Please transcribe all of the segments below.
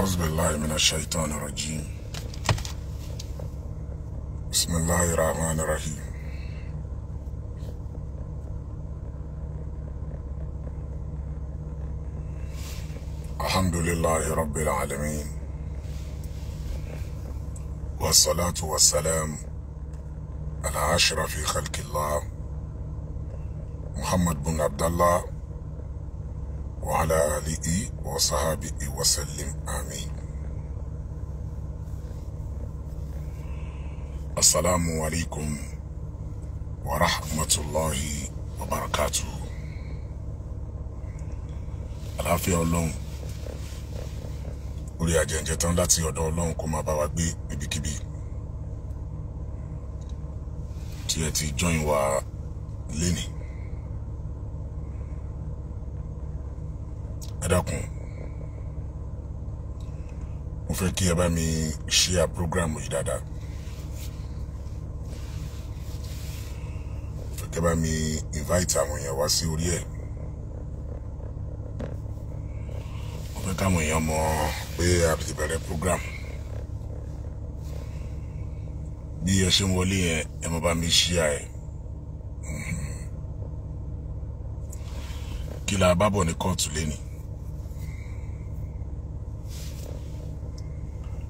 أعوذ بالله من الشيطان الرجيم. بسم الله الرحمن الرحيم. الحمد لله رب العالمين، والصلاة والسلام على أشرف خلق الله محمد بن عبد الله وعلى آله وصحبه وسلم، آمين. السلام عليكم ورحمة الله وبركاته. Àlàáfíà Ọlọ́run, orí ajẹ́njẹ́ tán láti ọ̀dọ̀ Ọlọ́run kó máa bá wa gbé níbikíbi tí ẹ ti join wa lénìí. Ẹ dákun, mo fẹ́ kí ẹ bá mi share program yìí dáadáa. Mo fẹ́ kí ẹ bá mi invite àwọn èèyàn wá sí orí ẹ̀. Mo fẹ́ káwọn èèyàn mọ̀ pé a ti bẹ̀rẹ̀ program. Bí ẹ ṣe ń wọlé yẹn, ẹ máa bá mi share ẹ̀. Kí la bá bọ̀ ní kóòtù lénìí?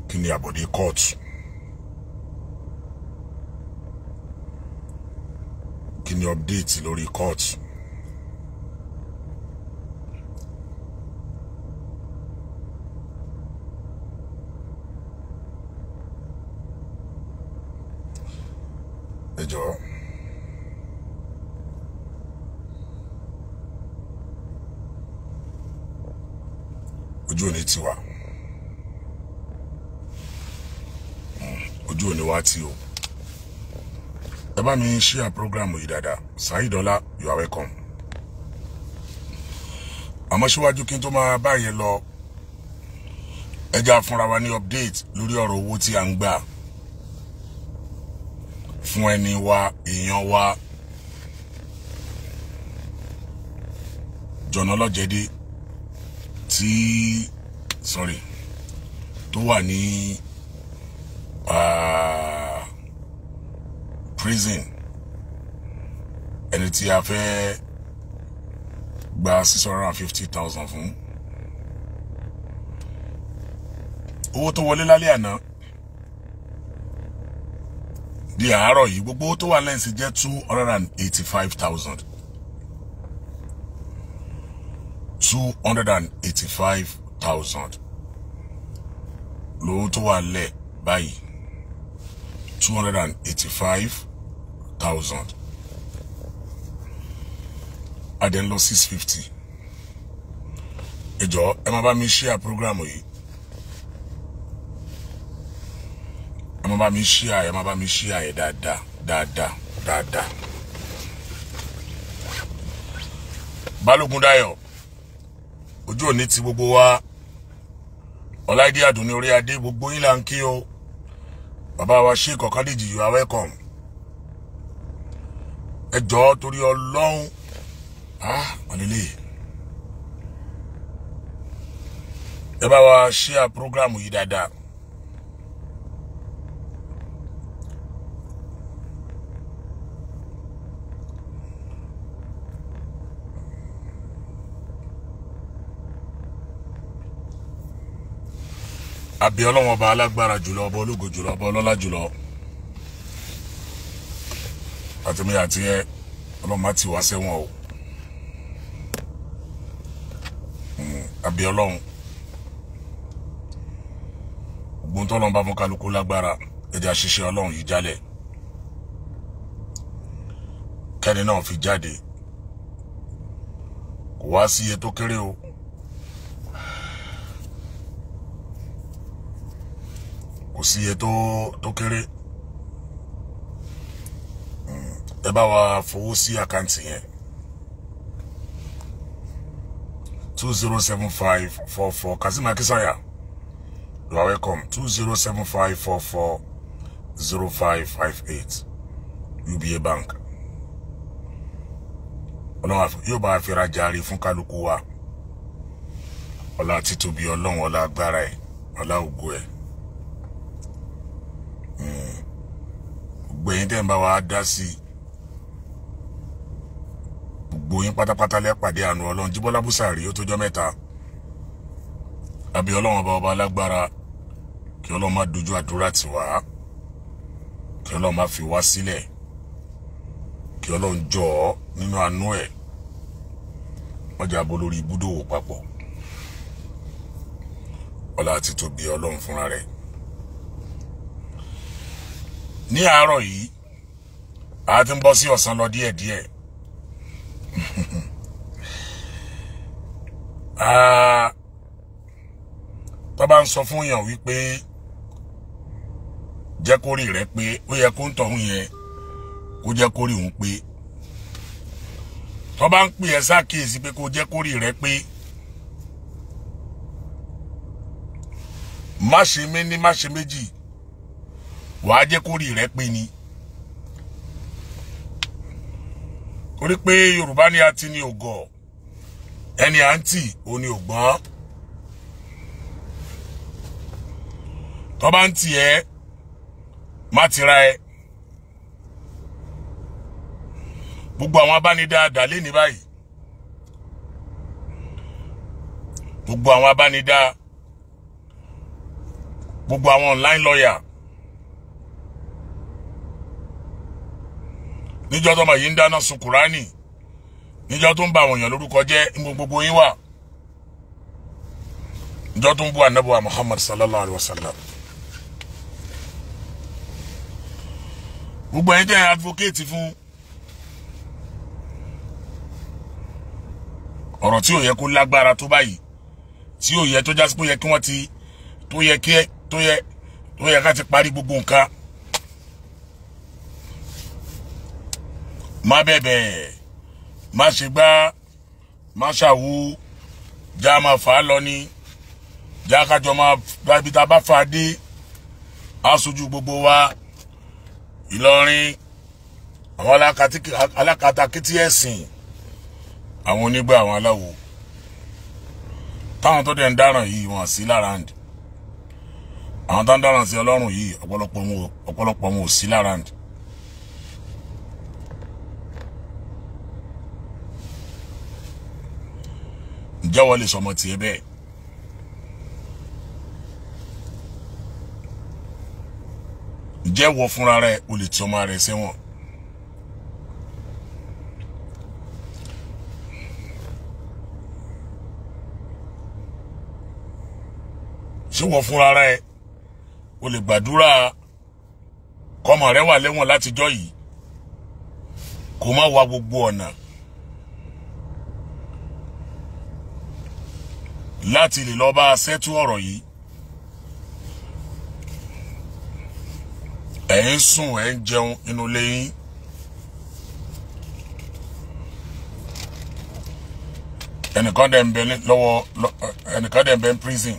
Kí ni àbọ̀dé kóòtù? Kí ni update lórí kóòtù? Ẹ jọ̀ọ́, ojú òní tiwa, ojú òní wá tí o. Ẹ bá mi share program yìí dáadáa. Saheed Ọlá, you are welcome. Àmọ́ síwájú kí n tó máa bá yẹn lọ, ẹ já fúnra wa ní update lórí ọ̀rọ̀ owó tí a ń gbà fún ẹni wa, èèyàn wa, Jọ̀nà Ọlọ́jẹ̀dé tí sorry tó wà ní prison, ẹni tí a fẹ́ gba 650,000 fún. Owó tó wọlé lálẹ́ àná di àárọ̀ yìí, gbogbo owó tó wà lẹ́yìn jẹ́ 285,000. 285,000 lówó tó wà lẹ̀ báyìí, 285,000. Adé ń lọ 650. Ẹ jọ̀ọ́, ẹ máa bá mi share program yìí. Ẹ máa bá mi share, ẹ máa bá mi share ẹ dáadáa dáadáa dáadáa. Balógun Dayọ̀, ojú òní ti gbogbo wa. Ọláìdí Àdùnní orí adé, gbogbo yín là ń kí o. Bàbá wa Sheikh Ọ̀kadìjì, you are welcome. Ẹ jọ̀ọ́, torí Ọlọ́run, ọ̀lẹ́lẹ̀, ẹ bá wa share program yìí dáadáa. Àbí Ọlọ́run ọba alágbára jùlọ, ọba ológo jùlọ, ọba ọlọ́lá jùlọ, àtẹ̀mí àti ẹ, Ọlọ́run má ti wá sẹ́wọ̀n o. Àbí Ọlọ́run, gbogbo tó Ọlọ́run bá fún kálukú lágbára, ẹ̀jẹ̀ àṣìṣe Ọlọ́run yìí jálẹ̀, kẹ́ni náà fi jáde. Kò wá sí iye tó kéré o. Kò sí iye tó kéré. Ẹ bá wa fowó sí àkáǹtì yẹn, 207544. Kazeem Akínsànyà, you are welcome. 2075440558, UBA Bank. Ọlọ́run yóò bá fi ra jàre fún kálukú wa. Ọlá títóbi Ọlọ́run, ọlá agbára ẹ̀, Ọlá ògo ẹ̀. Gbogbo ẹ̀yin tẹ́ ń bá wa dá sí i, gbogbo yín pátápátá lẹ́pàdé àánú Ọlọ́run. Jíbọ́lá Búsàrí ó tójọ́ mẹ́ta. Àbí Ọlọ́run ọba ọba alágbára, kí Ọlọ́run má dojú àdúrà tì wá, kí Ọlọ́run má fi wá sílẹ̀, kí Ọlọ́run jọ̀ọ́ nínú àánú ẹ̀ wọ́n jà bọ́ lórí ibùdó papọ̀. Ọlá àti tóbi Ọlọ́run fúnra rẹ̀. Ní àárọ̀ yìí a ti ń bọ́ sí ọ̀sán lọ díẹ̀díẹ̀. Tó bá ń sọ fún yàn wípé jẹ́ kó rí rẹ pé ó yẹ kó ń tọ̀hún yẹn kó jẹ́ kó rí òun pé. Tó bá ń pè ẹ́ sákìyèsí pé kó jẹ́ kó rí rẹ pé, má ṣe méní má ṣe méjì, wàá jẹ́ kó rí rẹ pé ni. Torí pé Yorùbá ní a ti ní ògọ̀, ẹni à ń tì ó ní ògbọ́n. Tó bá ń tì ẹ́, má tira ẹ. Gbogbo àwọn abánidáa lé ní báyìí, gbogbo àwọn abánidáa, gbogbo àwọn online lawyer, níjọ́ tọ́mọ yìí ń dáná sun Kùránì, níjọ́ tó ń ba àwọn èèyàn lórúkọ jẹ́, ní gbogbo yín wà, níjọ́ tó ń bú Ànábì wa Muhammad sallallahu alayhi wa sallam. Gbogbo ẹ̀yin tẹ́ ẹ̀ advocate fún ọ̀rọ̀ tí ò yẹ kó lágbára tó báyìí, tí ò yẹ tó jásí pé ó yẹ kí wọ́n ti tó yẹ kí tó yẹ tó yẹ ká ti parí gbogbo nǹkan. Má bẹ̀bẹ̀, má ṣe gbá, má ṣàwo, já máa fà á lọ ni, já kájọ máa ibi tá a bá fà á dé, aṣojú gbogbo wa. Ìlọrin, àwọn alákatakítí ẹ̀sìn, àwọn onígbà, àwọn aláwo, táwọn tó dẹ̀ ń dáràn yìí wọn sí lára ǹdí. Àwọn tó ń dáràn sí Ọlọ́run yìí ọ̀pọ̀lọpọ̀ wọn ò sí lára ǹdí. Ǹjẹ́ wọ́n lè sọmọ tiẹ̀ bẹ́ẹ̀? Ǹjẹ́ wọ́n fúnra rẹ̀ o lè ti ọmọ rẹ̀ sẹ́wọ̀n? Ṣé wọ́n fúnra rẹ̀ o lè gbàdúrà kọ́mọ rẹ̀ wà lẹ́wọ̀n látijọ́ yìí kó má wá gbogbo ọ̀nà láti lè lọ bá a ṣẹ́tú ọ̀rọ̀ yìí? Ẹ̀ ń sùn, ẹ̀ ń jẹun inú ilé yín. Ẹnìkan dẹ̀ ń bẹ lọ́wọ́, ẹnìkan dẹ̀ ń bẹ ní prison.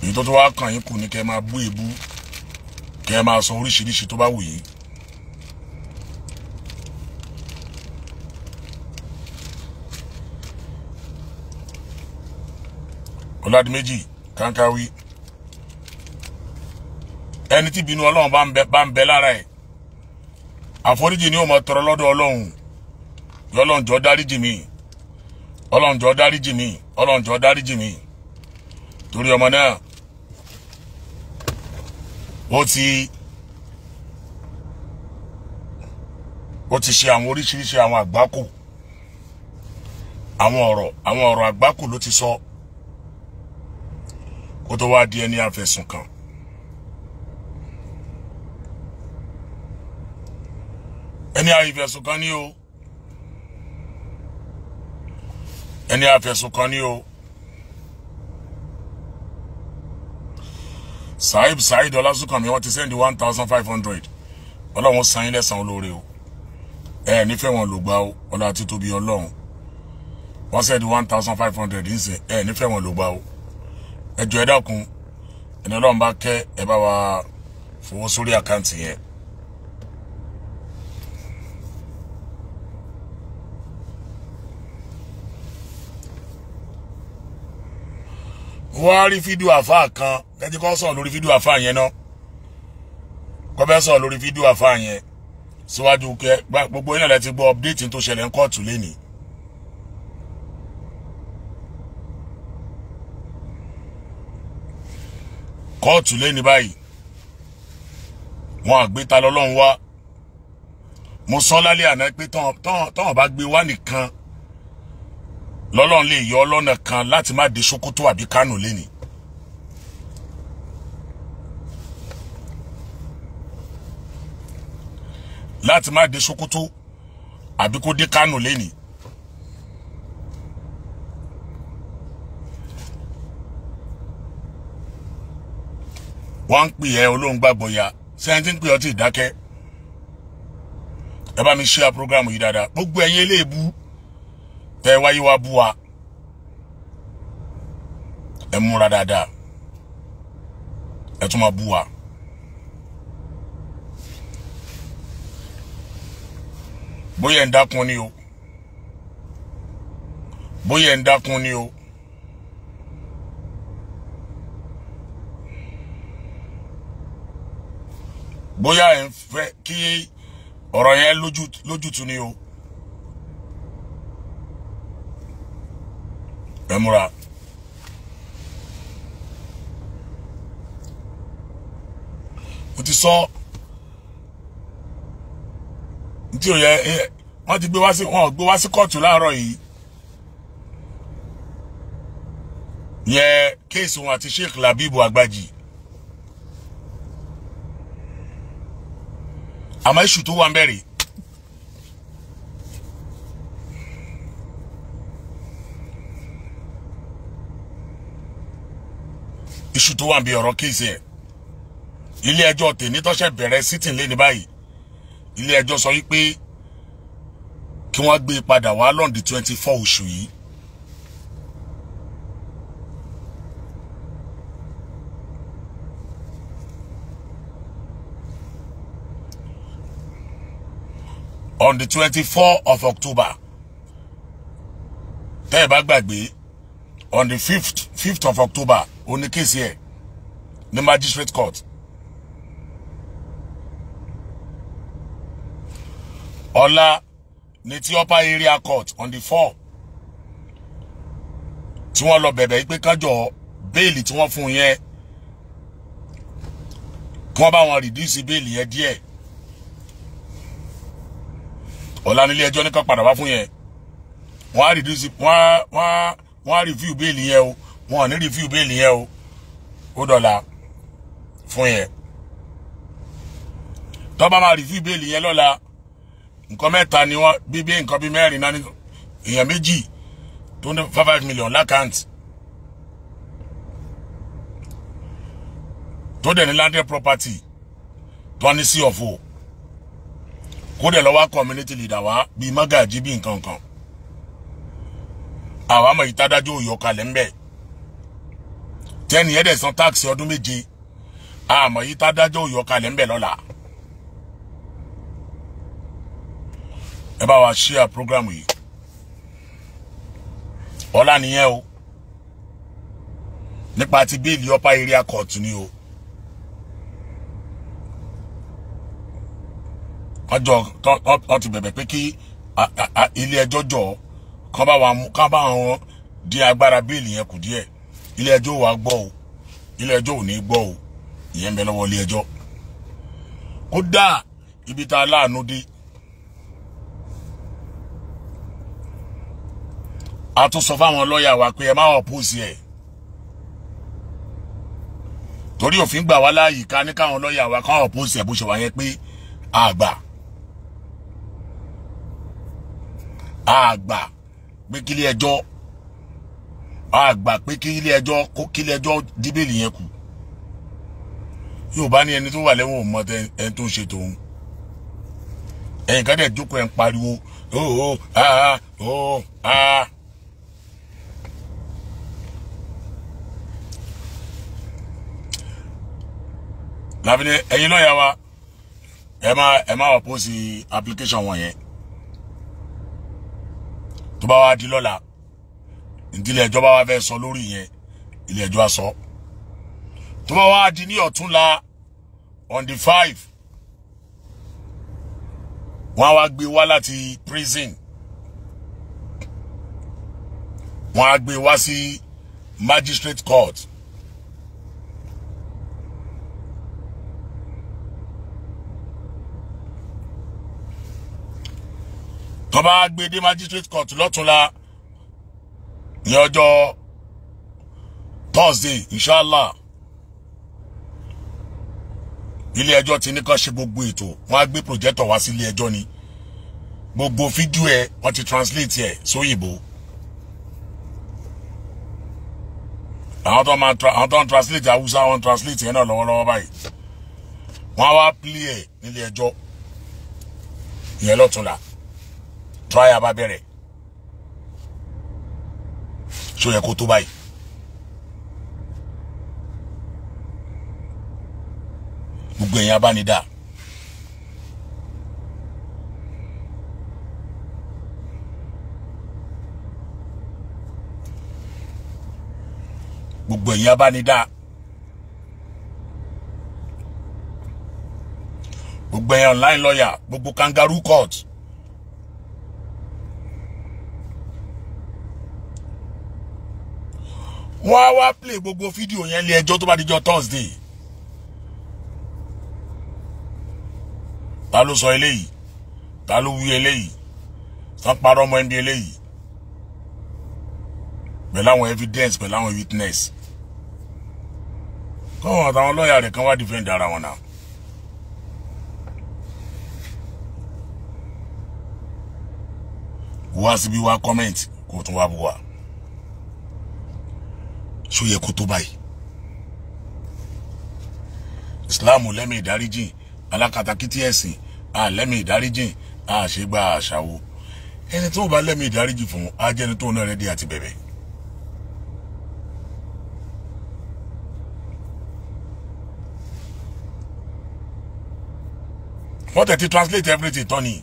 Èyí tó tó wá kàn yín kù ní kẹ́ máa bú èbú, kẹ́ máa sọ oríṣiríṣi tó bá wù yín. Ọládìméjì Kánkáwí, ẹni tí ìbínú Ọlọ́run bá ń bẹ lára ẹ̀, àforíjì ni ó máa tọrọ lọ́dọ̀ Ọlọ́run. Ọlọ́run jọ̀ọ́ dáríjì mi, Ọlọ́run jọ̀ọ́ dáríjì mi, Ọlọ́run jọ̀ọ́ dáríjì mi. Torí ọmọ náà ó ti ṣe àwọn oríṣiríṣi àwọn àgbákò, àwọn ọ̀rọ̀ àgbákò ló ti sọ kó tó wá di ẹni àfẹ̀sùn kàn. Ẹni àfẹ̀sùn kàn ni o, ẹni àfẹ̀sùn kàn ni o. Saheed Saheed Ọlásùnkànmí wọ́n ti sẹ́ndí 1,500. Ọlọ́run san yín lẹ́san olóore o. Ẹ nífẹ̀ẹ́ wọn ló gbà o, ọlá àti tóbi Ọlọ́run. Wọ́n sẹ́ndí 1,500 ńsìn, ẹ nífẹ̀ẹ́ wọn ló gbà o. Ẹ jọ̀ọ́ ẹ dákun, ẹni Ọlọ́run bá kẹ́ ẹ bá wa fowó sórí àkáǹtì yẹn. Wọ́n á rí fídíò àfáà kan kẹ́tí kọ́ sọ̀rọ̀ lórí fídíò àfáà yẹn náà, kọ́ fẹ́ sọ̀rọ̀ lórí fídíò àfáà yẹn síwájú kẹ gbogbo yín náà lẹ ti gbọ́ update tó ṣẹlẹ̀ ń kóòtù lénìí. Kóòtù lénìí báyìí wọn àgbé ta lọ́lọ́run wá. Mo sọ lálẹ́ àná pé tọ́hàn bá gbé wá nìkan lọ́lọ́run lè yọ ọlọ́nà kan láti má dé Sokoto àbí Kánò lénìí. Láti má dé Sokoto àbí kó dé Kánò lénìí. Wọ́n ń pè ẹ́ olóhùn gbàgbọ́ ya sẹ́yìn tí ń pè ọ́ tí ì dákẹ́. Ẹ bá mi share program yìí dáadáa. Gbogbo ẹ̀yin eléèbú tẹ́ ẹ wáyé wá bú wa, ẹ múra dáadáa, ẹ tún máa bú wa. Bóyá ẹ̀ ń dákun ni o, bóyá ẹ̀ ń dákun ni o. Bóyá ẹ̀ ń fẹ́ kí ọ̀rọ̀ yẹn lójútu ni o. Ẹ múra. Mo ti sọ ntí o yẹ wọ́n ti gbé wá sí, wọ́n gbé wá sí kóòtù láàárọ̀ yìí. Yẹ kéèsì wọn àti Sheikh Labibu Agbaji. Àmọ́ iṣu tó wà ń bẹ̀rẹ̀. Iṣu tó wà ń bí ọ̀rọ̀ kéèsì ẹ̀. Ilé ẹjọ́ tèmi tọ́ṣẹ̀ bẹ̀rẹ̀ sítìn lé ní báyìí. Ilé ẹjọ́ sọ wípé kí wọ́n gbé e padà wá lọ́ndì 24 oṣù yìí. On the 24 of October. Tẹ́ ẹ bá gbàgbé, on the 5th of October, ó ní kéèsì ẹ̀ ní magistrate court. Ọ̀la ní ti upper area court on the 4 tí wọ́n lọ bẹ̀bẹ̀ pé kájọ béèlì tí wọ́n fún yẹn kí wọ́n bá wọn reduce béèlì yẹn díẹ̀. Ọ̀la nílé ẹjọ́ ní ká padà wá fún yẹn. Wọ́n á reduce, wọ́n á review béèlì yẹn o, wọ́n ò ní review béèlì yẹn o, ó dọ̀la fún yẹn. Tó bá máa review béèlì yẹn lọ́la, nǹkan mẹ́ta ni wọ́n bí nǹkan bí mẹ́rin náà ní èèyàn méjì tó ní 5 million lákàntì tó dẹ̀ ní landed property tó ní sí ọ̀fọ̀ kó dẹ̀ lọ wá community leader wá bíi mágàjí bíi nǹkan kan. Àwa mọ̀ ìtadájọ́ òyò kalẹ̀ ń bẹ̀ tẹ́ni ẹ̀ dẹ̀ san táàkì ọdún 7. Àmọ̀ ìtadájọ́ òyò kalẹ̀ ń bẹ̀ lọ́la. Ẹ bá wa share program yìí. Ọ̀la nìyẹn o, nípa ti béèlì upper area court ni o. Wọ́n jọ wọ́n ti bẹ̀bẹ̀ pé kí ilé ẹjọ́ jọ kán bá wọn dín agbára béèlì yẹn kù díẹ̀. Ilé ẹjọ́ wa gbọ́ o, ilé ẹjọ́ ò ní gbọ́ o, ìyẹn ń bẹ lọ́wọ́ ilé ẹjọ́. Kódà ibi tá a láàánú dé, a tún sọ fáwọn lọ́ọ̀yà wa pé ẹ má oppose ẹ̀, torí òfin gbà wá láàyè ká ní káwọn lọ́ọ̀yà wa ká oppose ẹ̀ bó ṣe wà yẹn pé àgbà àgbà pé kílé ẹjọ́ àgbà pé kílé ẹjọ́ kó kílé ẹjọ́ díbèlì yẹn kù. Yóò bá ní ẹni tó wà lẹ́wọ̀n mọ ẹni tó ń ṣe tòun. Ẹ̀yìn kan dẹ̀ jókòó ẹ̀ ń pariwo ó ó ó ó. Láfi ní ẹ̀yin lọ́ọ̀yà wa ẹ má oppose application wọn yẹn. Tó bá wá di lọ́la, ìdílé ẹjọ́ bá wá fẹ́ sọ lórí yẹn, Ilé ẹjọ́ á sọ. Tó bá wá di ní ọ̀túnla on the 5, wọ́n á wá gbé wá láti prison. Wọ́n á gbé wá sí magistrate court. Tó bá gbé dé magistrate court lọ́túnla ní ọjọ́ Thursday, inshallah, ilé ẹjọ́ ti ní kán ṣe gbogbo ètò. Wọ́n á gbé projector wá sí ilé ẹjọ́ ni. Gbogbo fídíò ẹ̀ wọ́n ti translate ẹ̀ sóyìnbó. Àwọn tó ń translate Hausa, wọ́n translate ẹ̀ náà lọ́wọ́lọ́wọ́ báyìí. Wọ́n á wá play ẹ̀ nílé ẹjọ́ ìyẹn lọ́túnla. Trial bá bẹ̀rẹ̀. Ṣó yẹ kó tó báyìí? Gbogbo èèyàn abánidá. Gbogbo èèyàn abánidá. Gbogbo èèyàn online lawyer, gbogbo kangaroo court. Wọ́n á wá play gbogbo fídíò yẹn lé ẹjọ́ tó bá dijọ́ Thursday. Ta ló sọ eléyìí? Ta ló wí eléyìí? Tán parọ́ mọ́ ẹni eléyìí? Pẹ̀lú àwọn evidence, pẹ̀lú àwọn witness. Kọ́wọn àtàwọn lọ́ọ̀yà rẹ̀ kan wá defend ara wọn náà. Wá síbí wá comment kó tún wá bú wa. Ṣó yẹ kó tó báyìí? Islam lẹ́mí ìdáríjìn, alákatakítí ẹ̀sìn àlẹ́mí ìdáríjìn, àṣegbà àṣàwò. Ẹni tó bá lẹ́mí ìdáríjìn fún ajẹ́ni tó náà rẹ́dí àti bẹ̀bẹ̀. Wọ́n tẹ̀ ti translate everything tán ni.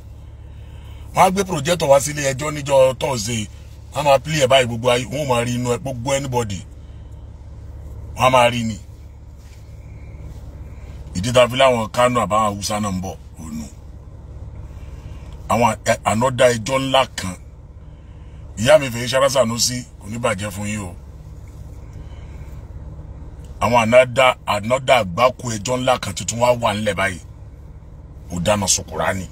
Wọ́n á gbé projector wá sílé ẹjọ́ níjọ́ Thursday. Wọ́n máa play ẹ̀ báyìí, gbogbo ayé wọ́n máa rí inú ẹ, gbogbo anybody wọ́n máa rí ni. Ìdí tá a fi láwọn Kánò àbáwọn Haúsá náà ń bọ̀ ònu. Àwọn ànọ́dá ẹjọ́ ńlá kan. Ìyá mi fèyí Ṣárá Sànúsí, kò ní bàjẹ́ fún yín o. Àwọn ànọ́dá àgbákò ẹjọ́ ńlá kan tuntun wá wà ńlẹ̀ báyìí. Ó dáná sun Kùránì.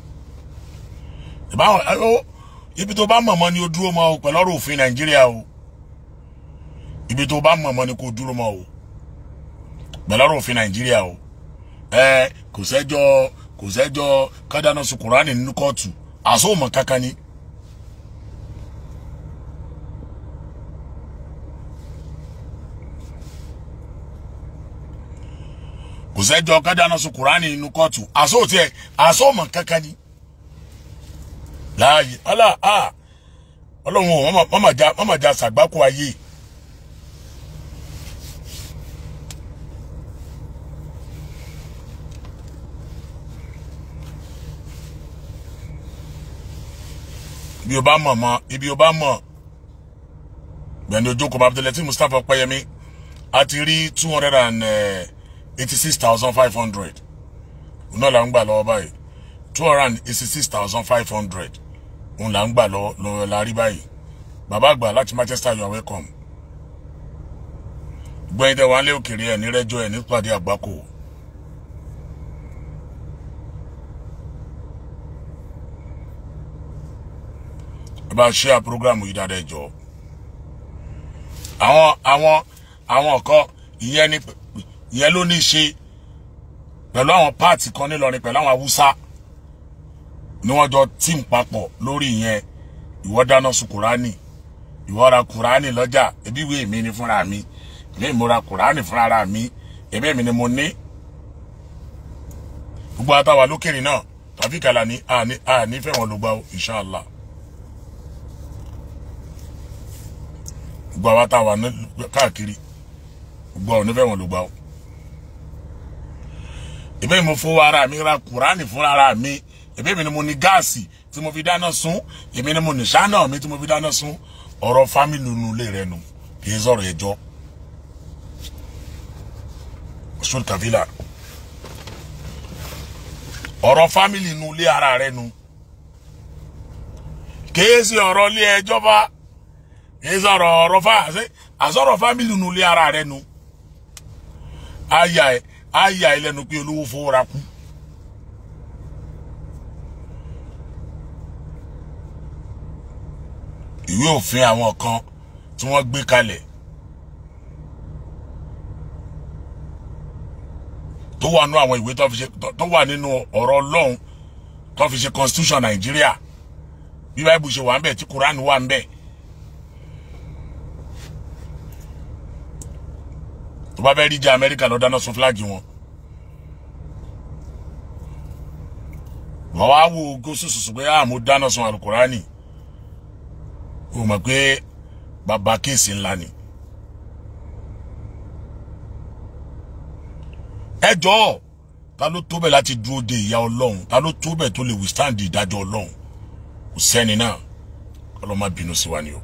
Ibi tó bá mọ̀mọ́ ni ó dúró mọ́ o pẹ̀lú ọ̀rọ̀ òfin Nàìjíríà o. Ibi tó bá mọ̀mọ́ ni kò dúró mọ́ o pẹ̀lú ọ̀rọ̀ òfin Nàìjíríà o. Kò sẹ́jọ́ ká dáná sun Kùránì nínú kóòtù, àsomọ̀ kankan ni. Kò sẹ́jọ́ ká dáná sun Kùránì nínú kóòtù, àsomọ̀ kankan ni. Láàyè ọlá a ọlọ́run wọ́n mà já sàgbákò ayé. Ibi o bá mọ̀ mọ́, ibi o bá mọ̀ gbẹ̀ndé ojókòó Babdélẹ̀ tí Mustapha Ọpẹ́yẹmí a ti rí 286,500. Òun náà là ń gbà lọ́wọ́ báyìí. 286,500 òun là ń gbà lọ́wọ́ la rí báyìí. Bàbá àgbà láti Manchester, you are welcome. Gbẹ̀yìn tẹ̀ wá lé òkèrè ẹ̀ ní rẹ́jọ́ ẹ̀ ní pàdé àgbákò. Ẹ bá share program yìí dáadáa, ẹ jọ̀ọ́. Àwọn kan ìyẹn ló ní ṣe pẹ̀lú àwọn páàtì kan nílọrin pẹ̀lú àwọn Haúsá ni wọ́n jọ tíìm papọ̀ lórí ìyẹn. Ìwọ dáná sun Kùránì, ìwọ ra Kùránì lọ́jà, ẹbí ìwé mi ni fúnra mi, èmi mo ra Kùránì fúnra mi, ẹbí mi ni mo ní. Gbogbo àtàwà lókèrè náà tàbí kàlà ní àní fẹ́wọ̀n ló gbà ó, inshallah. Gbogbo àwa táwa káàkiri, gbogbo àwọn onífẹ̀wọ̀n ló gbà ó. Èmi mo fowó ara mi ra Kùránì fúnra ara mi, èmi ni mo ní gáàsì tí mo fi dáná sun, èmi ni mo ní ṣáná mi tí mo fi dáná sun. Ọ̀rọ̀ fámìlì nù lè rẹ nu, kì í sọ̀rọ̀ ẹjọ́. Moshood Kavila. Ọ̀rọ̀ fámìlì nu ilé ara rẹ nu. Kìí ṣe ọ̀rọ̀ ilé ẹjọ́ bá, kìí ṣe ọ̀rọ̀ fá, àsọ̀rọ̀ fámìlì nu ilé ara rẹ nu. Àyà ẹ lẹ́nu pé olówó fowó ra kú. Ìwé òfin àwọn kan tí wọ́n gbé kalẹ̀ tó wà nínú àwọn ìwé tó fi ṣe, tó wà nínú ọ̀rọ̀ Ọlọ́run tó fi ṣe constitution Nàìjíríà, bí Bible ṣe wà ń bẹ̀ tí Quran wà ń bẹ̀. Tó bá fẹ́ rí jẹ́ Amẹ́ríkà lọ dáná sun fúláàgì wọn. Wọ́n wá wo gósù sùsù pé àmú dáná sun Alukurani. O mọ̀ pé bàbá kéèsì ńlá ni. Ẹ jọ̀ọ́, ta ló tó bẹ̀ láti dúró de ìyà Ọlọ́run? Ta ló tó bẹ̀ tó lè withstand ìdájọ́ Ọlọ́run? Kò sẹ́ni náà. Ọlọ́run má bínú sí wa ni o.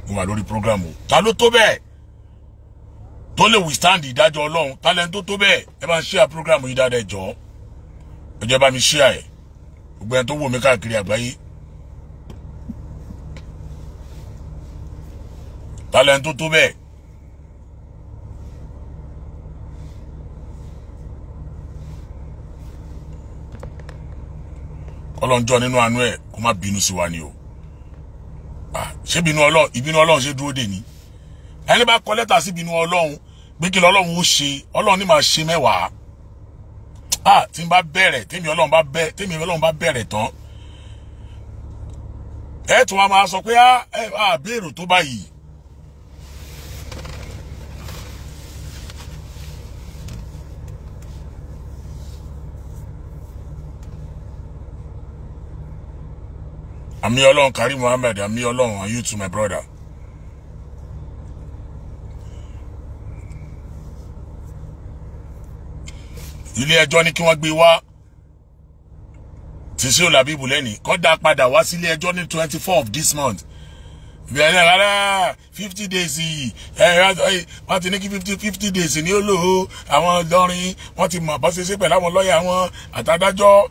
Mo wà lórí program o. Ta ló tó bẹ̀ tó lè withstand ìdájọ́ Ọlọ́run? Ta lẹ́ni tó tó bẹ̀? Ẹ bá ń share program yìí dáadáa, ẹ jọ̀ọ́. Ẹ jẹ́ bá mi share ẹ̀. Gbogbo ẹni tó wò mí káàkiri àgbáyé. Ta lẹ́ni tó tó bẹ́ẹ̀? Ọlọ́njọ́ nínú àánú ẹ̀ kó má bínú sí wa ni o. Ṣé ìbínú Ọlọ́run, ìbínú Ọlọ́run ṣe dúró dè ní? Ẹni bá kọ lẹ́tà sí ìbínú Ọlọ́run pé kí lọ́lọ́run ó ṣe, Ọlọ́run ní máa ṣe mẹ́wàá. Tí n bá bẹ̀rẹ̀, tèmi Ọlọ́run bá bẹ̀rẹ̀, tèmi Ọlọ́run bá bẹ̀rẹ̀ tán, ẹ tún wá máa sọ pé á béèrè tó báyìí. Àmì Ọlọ́run Karim Muhammed, àmì Ọlọ́run, and you too my brother. Ilé ẹjọ́ ní kí wọ́n gbé wá tí sí Olabibu lẹ́ni kó dá padà wá sílé ẹjọ́ ní 24 of this month. Ìbẹ̀rẹ̀ rárá 50 days yìí, wọ́n ti ní kí 50 days ní ó lò ó. Àwọn Ìlọrin wọ́n ti mọ̀ bó ṣe ṣe pẹ̀lú àwọn lọ́ọ̀yà wọn àtàdájọ́.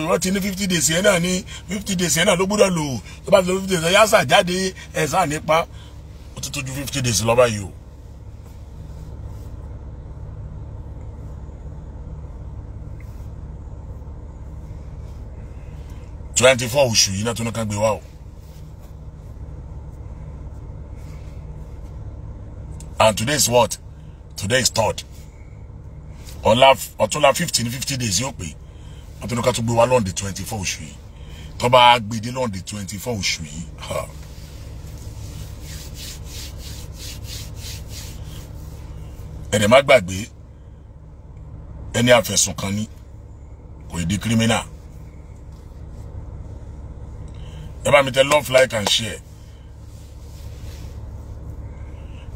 Wọ́n ti ní 50 days yẹn náà ní 50 days yẹn náà ló gbọ́dọ̀ lò. Tó bá ti lò 50 days yẹn yásà jáde ẹ̀ sáà nípa. Ó ti tójú 50 days lọ báyìí o. "24 oṣù yìí náà tó ní ká gbé wá o. And today is what? Today is 3rd. Ọ̀la ọ̀túnla 50 ní 50 days yóò pé. Wọ́n tó ní ká tó gbé wá lọ́ndì 24 oṣù yìí. Tó bá gbé dé lọ́ndì 24 oṣù yìí. Ẹ̀dẹ̀ má gbàgbé, ẹni àfẹ̀sùn kan ní kò di criminal. Ẹ bá mi tẹ love, like and share.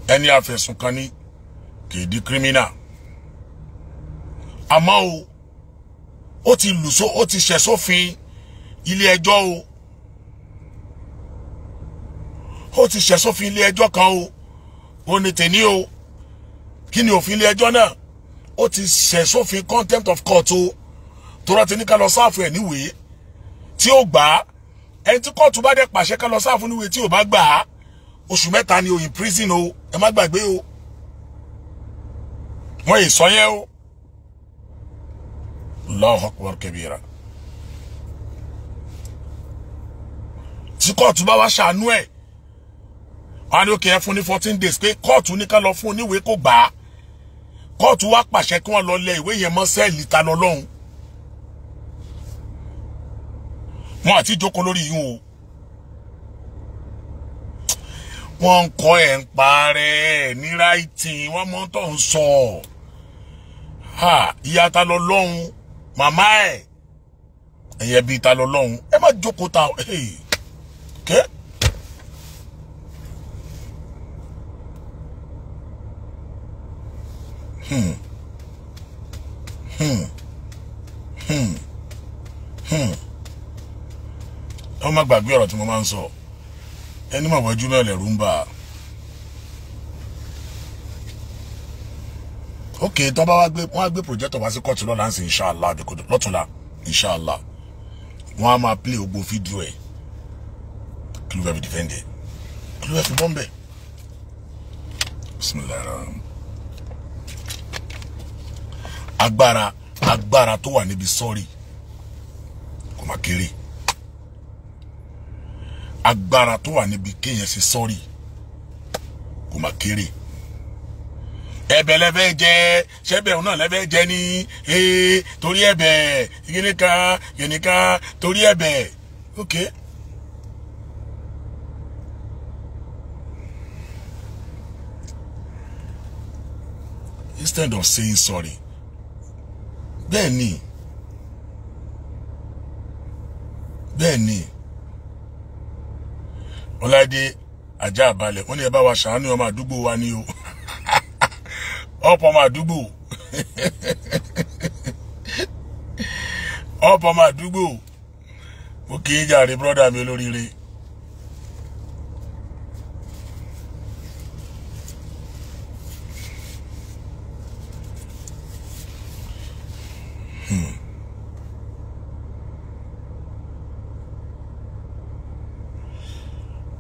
Ẹni àfẹ̀sùn kan ní kò di criminal. Àmọ́ o, ó ti lùsọ, ó ti ṣẹ̀ sófin ilé ẹjọ́ o. Ó ti ṣẹ̀ sófin ilé ẹjọ́ kan o. Ó ní tèmi o. Kí ni òfin ilé ẹjọ́ náà? Ó ti ṣẹ̀ sófin contempt of court o. Tó rán ti ní ká lọ sáàfù ẹ̀ níwèé tí ó gbà á. Ẹni tí kóòtù bá dẹ̀ pàṣẹ ká lọ sáàfù níwèé tí ò bá gbà á, oṣù 3 ni o in prison o. Ẹ má gbàgbé o. Wọ́n yìí sọ yẹn o. Allahu akbar kabira. Tí kóòtù bá wá ṣàánú ẹ̀, wọ́n á ní òkè ẹ fún ní 14 days pé kóòtù ní ká lọ fún oníwèé kó gbà á. Kóòtù wá pàṣẹ kí wọ́n lọ lẹ ìwé yẹn mọ́ sẹ́ẹ̀lì ta lọ lọ́hùn. Wọ́n àti jókòó lórí yín o. Wọ́n ń kọ́ ẹ̀ ń parẹ́ ní ráìtì, wọ́n mọ́ tó ń sọ. Ìyá ta lọ lọ́hùn, màmá ẹ̀, ẹ̀yẹ bíi ta lọ lọ́hùn, ẹ má jókòó ta. Okay? Ẹ má gbàgbé ọ̀rọ̀ tí mo máa ń sọ. Ẹni mọ̀ wọ́jú náà lẹ̀rú ń bà. Ok, tó bá wá gbé, wọ́n á gbé projector wá sí kóòtù lọ́la ń sìn, inshallah, lọ́túnla, inshallah. Wọ́n á máa play gbogbo fídíò ẹ̀. Kí ló fẹ́ fi defend ẹ̀? Kí ló fẹ́ fi bọ́m̀bẹ̀? Bismillahirrahmanirrahim. Agbára tó wà níbi sọ́ọ̀rì kò má kéré. Agbára tó wà níbi kéèyàn ṣe sọ́ọ̀rì kò má kéré. Ẹ̀bẹ̀ lẹ́fẹ́ jẹ, ṣẹ́bẹ̀ òun náà lẹ́fẹ́ jẹ ní torí ẹ̀bẹ̀ kìnìkan kìnìkan torí ẹ̀bẹ̀. Ok. Instead of saying sorry, bẹ́ẹ̀ ni Ọláìdé ajá àbálẹ̀ wọ́n ní ẹ bá wa ṣàánú ọmọ àdúgbò wa ní o. Ọ̀pọ̀ ọmọ àdúgbò, ọ̀pọ̀ ọmọ àdúgbò. Mo kì í jàre brọ́dà mi olóríire.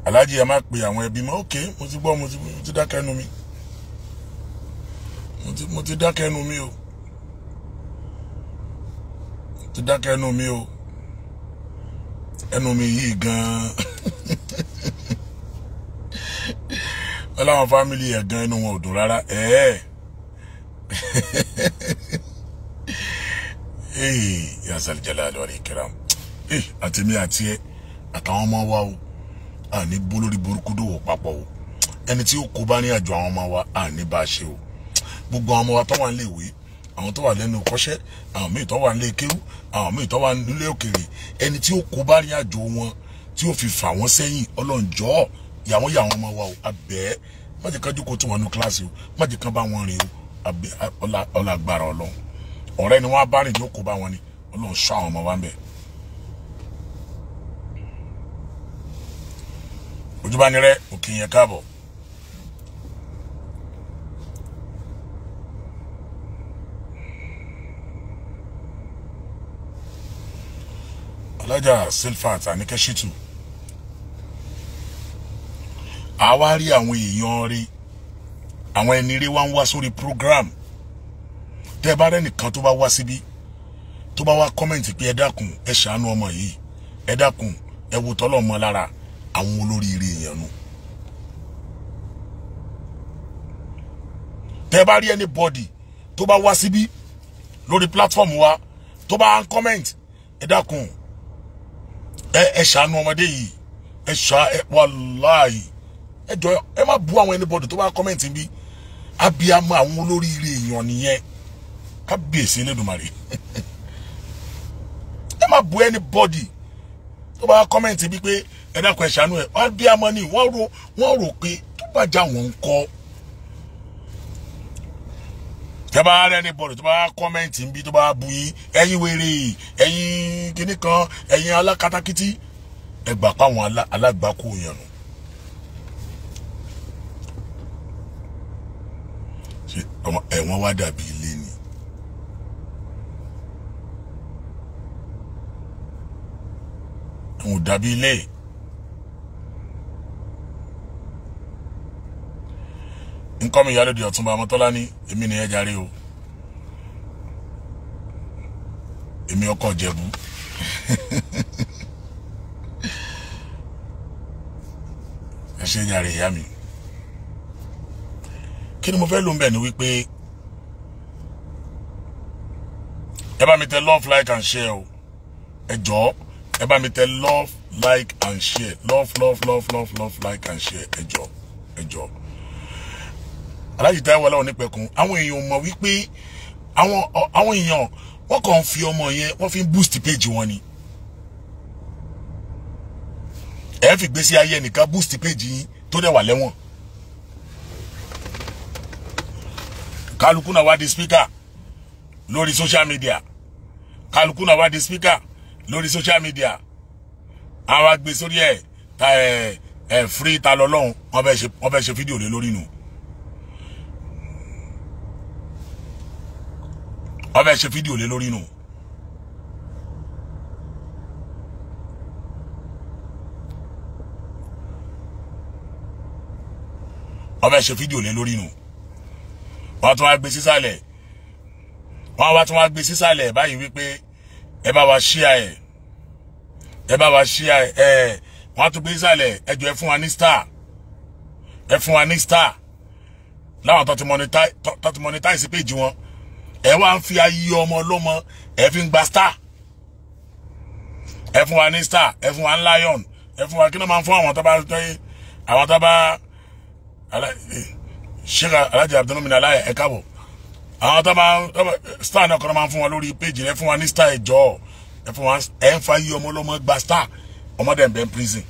Aláàjì ẹ má pe àwọn ẹbí mọ́. Ok, mo ti gbọ́, mo ti dákẹ́ ẹnu mi. Mo ti dákẹ́ ẹnu mi o. Mo ti dákẹ́ ẹnu mi o. Ẹnu mi yìí gan-an. Wọ́n láwọn fámìlì ẹ̀ gan inú wọn ò dùn rárá. Ya zal jalali wal ikram. Àtèmi àti ẹ àtàwọn ọmọ wa o, àní bó lórí burúkú dòwò papọ̀ o. Ẹni tí ó kó bá ní àjọ àwọn ọmọ wa, àní bá a ṣe o. Gbogbo àwọn ọmọ wa tó wà nílé ìwé, àwọn tó wà lẹ́nu kọ́ṣẹ́, àwọn míì tó wà nílé kéwú, àwọn míì tó wà nílé òkèèrè, ẹni tí ó kó bá ní àjò wọn tí ó fi fà wọ́n sẹ́yìn, Ọlọ́njọ́ yàwọn yàwọn ọmọ wa o, abẹ́ má jẹ́ ká jókòó tí wọ́n nu kíláàsì o, má jẹ́ ká bá wọn rìn o, abẹ́ ọlágbára Ọlọ́run. Ọ̀rẹ́ ni wọ́n á bá rìn ní ó kó bá wọn ni. Ọlọ́run ṣọ́ àwọn ọmọ wa ń bẹ̀. Ojúbánirẹ́ òkè yẹn káàbọ̀. Alájà Silfat Àníkẹ́ Ṣítù. Àwa rí àwọn èèyàn rí, àwọn ẹni rí wá ń wá sórí program. Tẹ́ bá rẹ́nìkan tó bá wá síbí, tó bá wá kọ́mẹ̀ntì pé ẹ dákun ẹ ṣàánú ọmọ yìí, ẹ dákun ẹ wo tọ́lọ́ ọmọ lára, àwọn olóríire èèyàn nu. Tẹ́ bá rí anybody tó bá wá síbí lórí platform wa tó bá ń comment, ẹ dákun ẹ ṣàánú ọmọdé yìí, ẹ ṣá ẹ wàláhì, ẹ jọ ẹ má bú àwọn anybody tó bá comment bí. Abiyamọ àwọn olóríire èèyàn nìyẹn. Kábíyèsí Elédùmarè. Ẹ má bú anybody tó bá comment bí pé ẹ dákun ẹ ṣàánú ẹ. Abiyamọ ni wọ́n rò pé tó bá já wọn ń kọ́. Tẹ́ bá rẹ anybody tó bá comment bí tó bá bu yín, ẹ̀yin wèrè, ẹ̀yin kinní kan, ẹ̀yin alákatakítí, ẹ gbà pa àwọn alágbàkó yẹn nù. Ṣé ẹ̀wọ̀n wá dàbí ilé ni? Ẹ̀wọ̀n ò dàbí ilé. Nǹkan mi ìyálòdì Ọ̀túnba Ọmọtọ́lá ní èmi ni ẹ jàre o. Èmi ọkọ̀ Ìjẹ̀bú. Ẹ ṣe jàre ìyá mi. Kí ni mo fẹ́ lò ń bẹ̀ ni wípé ẹ bá mi tẹ love, like and share o. Ẹ jọ̀ọ́ ẹ bá mi tẹ love, like and share. Love, love, love, love, love, like and share. Ẹ jọ̀ọ́, ẹ jọ̀ọ́. Aláàjì Táíwò Ọláonípẹ̀kun, àwọn èèyàn mọ̀ wípé àwọn èèyàn wọ́n kàn ń fi ọmọ yẹn, wọ́n fi ń boost page wọn ni. Ẹ fi gbèsè ayé ẹnìkan boost page yín tó dẹ̀ wà lẹ́wọ̀n. Kálukú náà wá di speaker lórí social media. Kálukú náà wá di speaker lórí social media. Àwa gbé sórí ẹ̀ ta ẹ̀ Ẹ free Ta lọ́lọ́run, wọ́n fẹ́ ṣe fídíò lé lórí nù. Wọ́n fẹ́ ṣe fídíò lé lórí nù. Wọ́n fẹ́ ṣe fídíò lé lórí nù. Wọ́n tún wá gbé sísàlẹ̀. Wọ́n wá tún wá gbé sísàlẹ̀ báyìí wípé ẹ bá wa share ẹ̀. Ẹ bá wa share ẹ̀. Wọ́n tún gbé sísàlẹ̀ ẹ jọ̀ọ́ ẹ fún wa ní star. Ẹ fún wa ní star. Láwọn tó ti monetize page wọn. Ẹ wá ń fi ayé ọmọ ọlọ́mọ ẹ fi ń gba star. Ẹ fún wa ní star. Ẹ fún wa ní lion. Ẹ fún wa kí ló máa ń fún àwọn tó bá àwọn tó bá Sheikh Alhaji Abdulmumin Alaya ẹ káàbọ̀. Àwọn tó máa star náà kọ́ máa ń fún wọn lórí péjì. Ẹ fún wa ní star ẹjọ́. Ẹ fún wa ẹ ń fa yí ọmọ ọlọ́mọ gba star. Ọmọdé ń bẹ ń prison.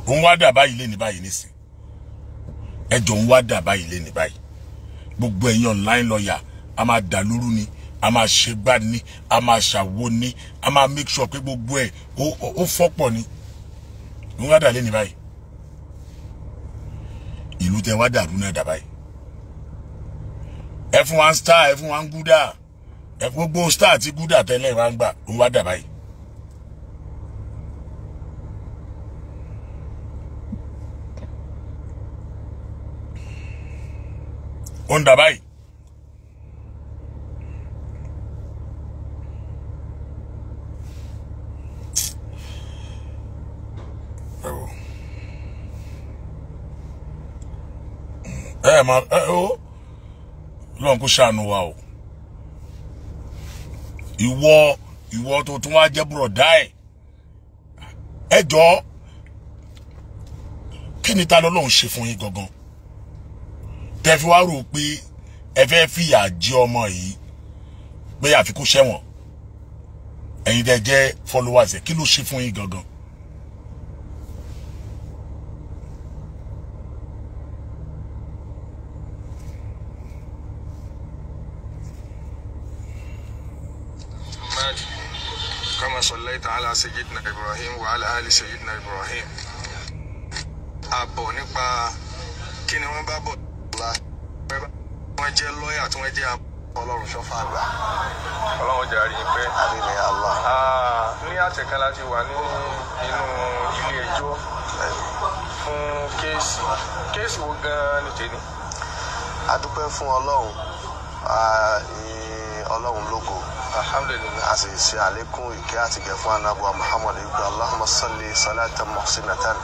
Òun wá dà báyìí lé ní báyìí nísìn. Ẹjọ́ òun wá dà báyìí lé ní báyìí. Gbogbo ẹ̀yin online lawyer a máa dà lóru ni, a máa ṣe gbá ni, a máa ṣàwo ni, a máa make sure pé gbogbo ẹ̀ ó fọ́pọ̀ ni. Òun wá dà lé ní báyìí. Ìlú tẹ wá dàrú náà dà báyìí. Ẹ fún wa ń star, ẹ fún wa ń gúdà. Ẹ gbogbo star àti gúdà tẹ́lẹ̀ wá ń gbà, òun wá dà báyìí. Ó ń dà báyìí. Ẹ ma ẹ o lọ́n kó ṣàánú wa o. Ìwọ tó tún wá jẹ́ bùrọ̀dá ẹ̀. Ẹ jọ̀ọ́, kí ni Ta lọ́lọ́run ṣe fún yín gangan? Tẹ́ fi wá rò pé ẹ fẹ́ fìyà jẹ ọmọ yìí pé àfi kó ṣẹ̀wọ̀n. Ẹ̀yin tẹ́ jẹ́ followers ẹ̀, kí ló ṣe fún yín gangan? كما صليت على سيدنا إبراهيم وعلى آل سيدنا إبراهيم. Àbọ̀ nípa kí ni wọ́n bá bọ̀ la wọ́n jẹ́ lọ́yà tí wọ́n jẹ́ Ọlọ́run ṣọ́fà àgbà. Ọlọ́run jẹ́ àríyìn pé. Àmín ya Allah. Ní àtẹ̀kán láti wà ní inú ilé ẹjọ́ fún kéèsì. Kéèsì wo gan-an ni tèmi? A dúpẹ́ fún Ọlọ́run, Ọlọ́run lógo. Alhamdulillah. A sì ṣe àlékún ìkẹ́ àti ìgẹ̀ fún anábọ̀ Muhammad ibn Allahumma salli salatan muhsinatan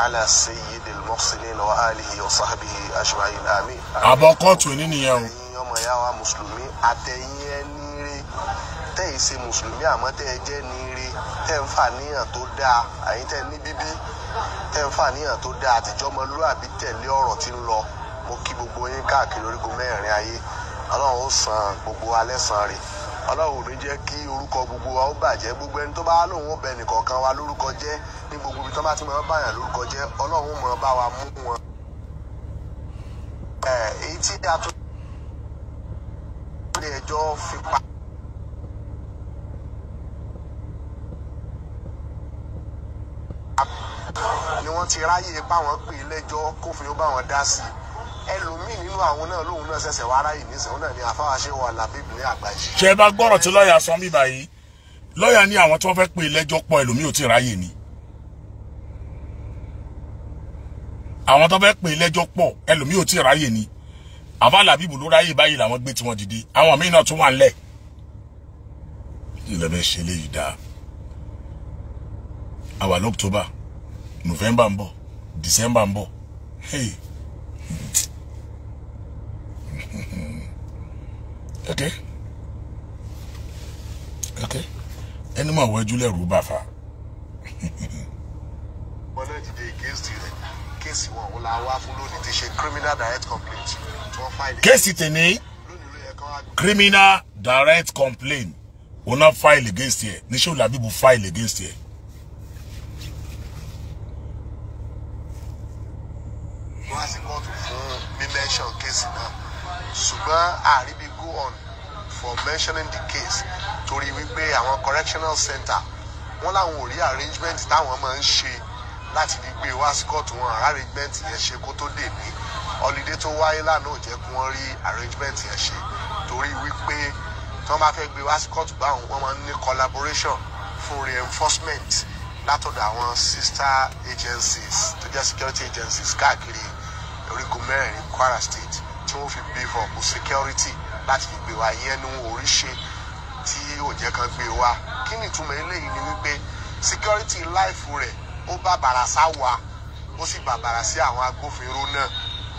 ala sayyidil muhsinin wa alihi wa sahbihi ajma'in amin. Àbọ̀ kóòtù ní nìyẹn o. Ẹ̀yin ọmọ ìyá wa mùsùlùmí àtẹ̀yìn ẹni rere tẹ́ ì ṣe mùsùlùmí àmọ́ tẹ́ ẹ jẹ́ ní ire tẹ́ ń fà níyàn tó dáa, àyín tẹ́ ní bíbí tẹ́ ń fà níyàn tó dáa àtijọ́ ọmọlúàbí tẹ̀lé ọ̀rọ̀ tí ń lọ. Mo kí gbogbo yín káàkiri orígun mẹ́rin ayé. Ọlọ́run ó san gbogbo wa lẹ́san rẹ̀. Ọlọ́run ò ní jẹ́ kí orúkọ gbogbo wa ó bàjẹ́. Gbogbo ẹni tó bá lóun ó bẹ nìkọ̀ọ̀kan wa lórúkọ jẹ́ ní gbogbo ibi tó bá ti máa ń bàyàn lórúkọ jẹ́, Ọlọ́run ó máa bá wa mú wọn. Èyí tí a tún ilé ẹjọ́ fi pa. Ni wọ́n ti ráyè páwọn pè lẹ́jọ́ kófin ó bá wọn dá sí i. Ẹlòmíì nínú àwọn náà lóun náà ṣẹ̀ṣẹ̀ wá ráyè nísìnyí, òun náà ni àfáwáṣe wà lábẹ́bí ní àgbáyé. Ṣé ẹ bá gbọ́rọ̀ tí lọ́ọ̀yà sọ mí báyìí? Lọ́ọ̀yà ní àwọn tí wọ́n fẹ́ pè lẹ́jọ́ pọ̀, ẹlòmíì ò tí ì ráyè ni. Àwọn tó fẹ́ pè lẹ́jọ́ pọ̀, ẹlòmíì ò tí ì ráyè ni. Àbá Làbíbù ló ráyè báyìí làwọn gbé tiwọn dìde. Àwọn míì náà tún wà ńlẹ̀. Ilẹ̀ bẹ́ẹ̀ ṣe léyìí dáa. Àwa lọ́któbà, November ń bọ̀, December ń bọ̀. Hey. Okay. Okay. Ẹni máa wọ ẹjú lẹ́rù bá fa. Wọ́n náà dìde against rẹ̀. Kéèsì wọn òun la wá fún lónìí ti ṣe criminal direct complaint tí wọ́n file. Kéèsì tèmi criminal direct complaint òun náà file against ẹ̀ ní Shehu Labeeb file against ẹ̀. Wọ́n á sí kóòtù fún mímẹ́ṣọ̀n kéèsì náà ṣùgbọ́n àríbi go on mentioning the case torí wípé àwọn correctional center wọ́n láwọn ò rí arrangement táwọn máa ń ṣe láti fi gbé wá sí kóòtù. Wọn arrangement yẹn ṣe kó tó dè ní holiday tó wáyé lánàá, ò jẹ́ kí wọ́n rí arrangement yẹn ṣe, torí wípé tí wọ́n bá fẹ́ gbé wá sí kóòtù báwọn, wọ́n máa ń ní collaboration fún reinforcement látọ̀dọ̀ àwọn sister agencies tó jẹ́ security agencies káàkiri orígun mẹ́rẹ̀ẹ̀rin Kwara State, tí wọ́n fi beef up security láti fi gbé wá. Yẹn ní wọn ò rí ṣe tí ò jẹ́ kan gbé wá. Kí ni ìtumọ̀ eléyìí? Ni wípé security life rẹ̀ ó bá bàrà sá wa, ó sì bàbàrà sí àwọn agbófinró náà.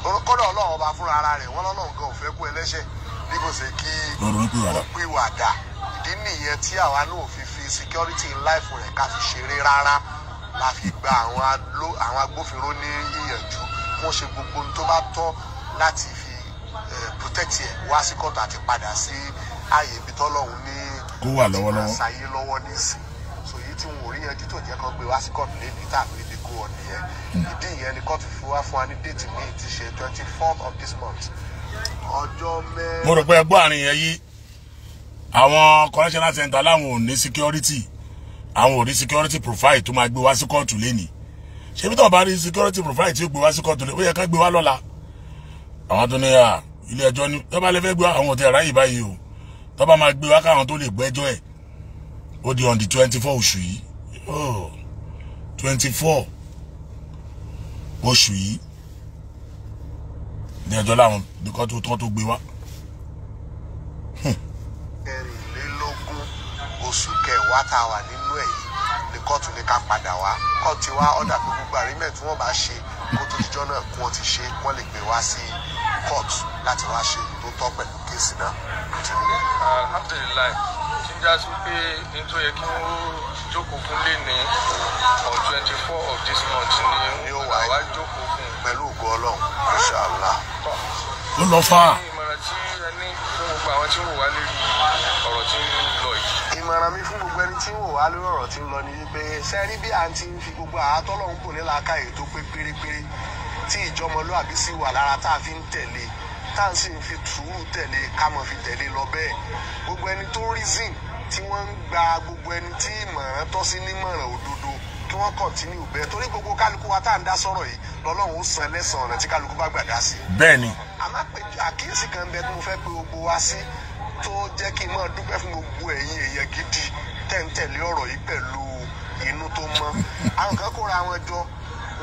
Kọ́dọ̀ Ọlọ́run Ọba fúnra ara rẹ̀, wọ́n lọ́lọ́run gan ò fẹ́ kú ẹlẹ́ṣẹ̀ bí kò ṣe kí Ronúpìwàdà. ó pìwàdà. Ìdí nìyẹn tí àwa náà fi security life rẹ̀ ká fi ṣeré rárá, la fi gba àwọn agbófinró ní ìyànjú kó ṣe gbogbo ohun tó bá tọ́ láti fi protect ẹ̀ wá sí kóòtù àti padà sí ààyè ibi tọ́lọ́run ní Kó wà lọ́wọ́lọ́wọ́. Ṣàyé lọ́wọ́ nísìn. So èyí tí wọn ò rí yanjú tó jẹ́ kán gbé wá sí kóòtù lẹ́nu tá a fi lè kó ọ nìyẹn. Ìdí ìyẹn ni kóòtù fi wá fún wa ní date míì ti ṣe 24th of this month, ọjọ́ mẹ́rin. Mo rò pé ẹ gbọ́ àárín yẹn yí. Àwọn correctional center láwọn ò ní security, àwọn ò rí security profile tó máa gbé wá sí kóòtù lẹ́nìí. Ṣé bí tó bá rí security profile tí ó gbé wá sí kóòtù lẹ́nìí, ó yẹ ká gbé wá lọ́la. Àwọn tó ní à ilé ẹjọ́ ní tó bá lè fẹ́ gbé wá, àwọn ò tẹ̀ ráyè báyìí o. Tó bá máa gbé wá, káwọn tó lè gbẹ́jọ́ ẹ̀, ó di on the 24 oṣù yìí. Oh, 24 oṣù yìí ní ẹjọ́ láwọn bí kóòtù tó gbé wá. 24 oṣù kẹwàá tá a wà nínú ẹ̀ yìí ní kóòtù ní ká padà wá. Kóòtù wa order pé gbogbo agreement tí wọ́n bá ṣe kó tó dijọ́ náà, kí wọ́n ti ṣe, kí wọ́n lè gbé wá sí kóòtù láti wá ṣe tó tọ́ pẹ̀lú case náà. Bó ti rí nìyẹn. Alhamdulillahi, tí ń já sí pé ní tó yẹ kí wọ́n jókòó fún lé ní on 24 of this month ni Ni ó wọ́n wáyé. wá jókòó fún. Pẹ̀lú ògo Ọlọ́run, inshallah. Ó lọ fà á. Ìmọ̀ràn tí ẹ ní fún gbogbo àwọn tí ń wò wá lórí ọ̀rọ̀ tí ń lọ yìí? Ìmọ̀ràn mi fún gbogbo ẹni tí ń wò wá lórí ọ̀rọ̀ tí ń lọ ni wípé, sẹ́rí bí à ń ti ń fi gbogbo àátọ́lọ́hún kò ní làákàyè tó pé pérépéré, tí ìjọmọlúàbí sì wà lára tá a fi ń tẹ̀lé, tá à ń sì ń fi sùúrù tẹ̀lé, ká mọ̀ fi tẹ̀lé lọ bẹ́ẹ̀. Gbogbo ẹni tó reason tí wọ́n ń gba gbogbo ẹni tí ìmọ̀ràn tọ́ sí nímọ̀ràn òdodo, kí wọ́n continue bẹ́ẹ̀, torí gbogbo kálukú wa tá à ń dá sọ̀rọ̀ yìí, lọ́lọ́run ó san lẹ́san ọ̀nà tí kálukú bá gbà dá sí. Bẹ́ẹ̀ ni. Àmọ́ pé àkíyèsí kan bẹ tí mo fẹ́ pe gbogbo wa sí, tó jẹ́ kí n máa dúpẹ́ fún gbogbo ẹ̀yin èèyàn gidi tẹ́ ń tẹ̀lé ọ̀rọ̀ yìí pẹ̀lú inú tó mọ́. Àwọn kan kóra wọn jọ,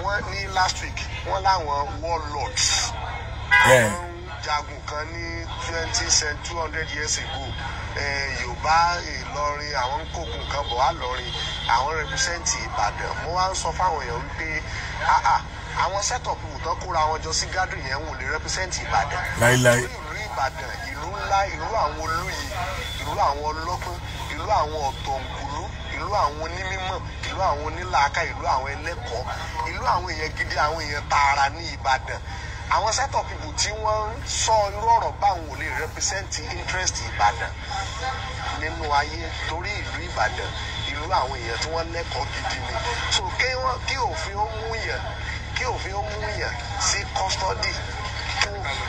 wọ́n ní last week, wọ́n láwọn warlords, ẹ àwọn jagun kan ní twenty 200 years ago, Yorùbá Ìlọrin, àwọn ń kógun kan bọ̀ wá lọrin, àwọn represent Ìbàdàn. Mo wá ń sọ fáwọn èèyàn wípé, ah ah, àwọn set of people tán kóra wọn jọ sí gathering yẹn, wọn ò lè represent Ìbàdàn. Láíláí. Torí ìlú Ìbàdàn, ìlú ńlá, ìlú àwọn olóye, ìlú àwọn ọlọ́gbọ́n, ìlú àwọn ọ̀tọ̀ǹkùlú, ìlú àwọn onímọ̀, ìlú àwọn onílàákà, ìlú àwọn ẹlẹ́kọ̀ọ́, ìlú àwọn èèyàn gidi, àwọn èèyàn tààrà ní Ìbàdàn. Àwọn set of people tí wọ́n ń sọ irú ọ̀rọ̀ báwọn ò lè represent interest Ìbàdàn nínú ayé, torí ìlú Ìbàdàn, ìlú àwọn èèyàn tí wọ́n lẹ́kọ̀ọ́ gidi ni. So kí wọ́n kí òfin ó mú yàn, kí òfin ó mú yàn sí custody,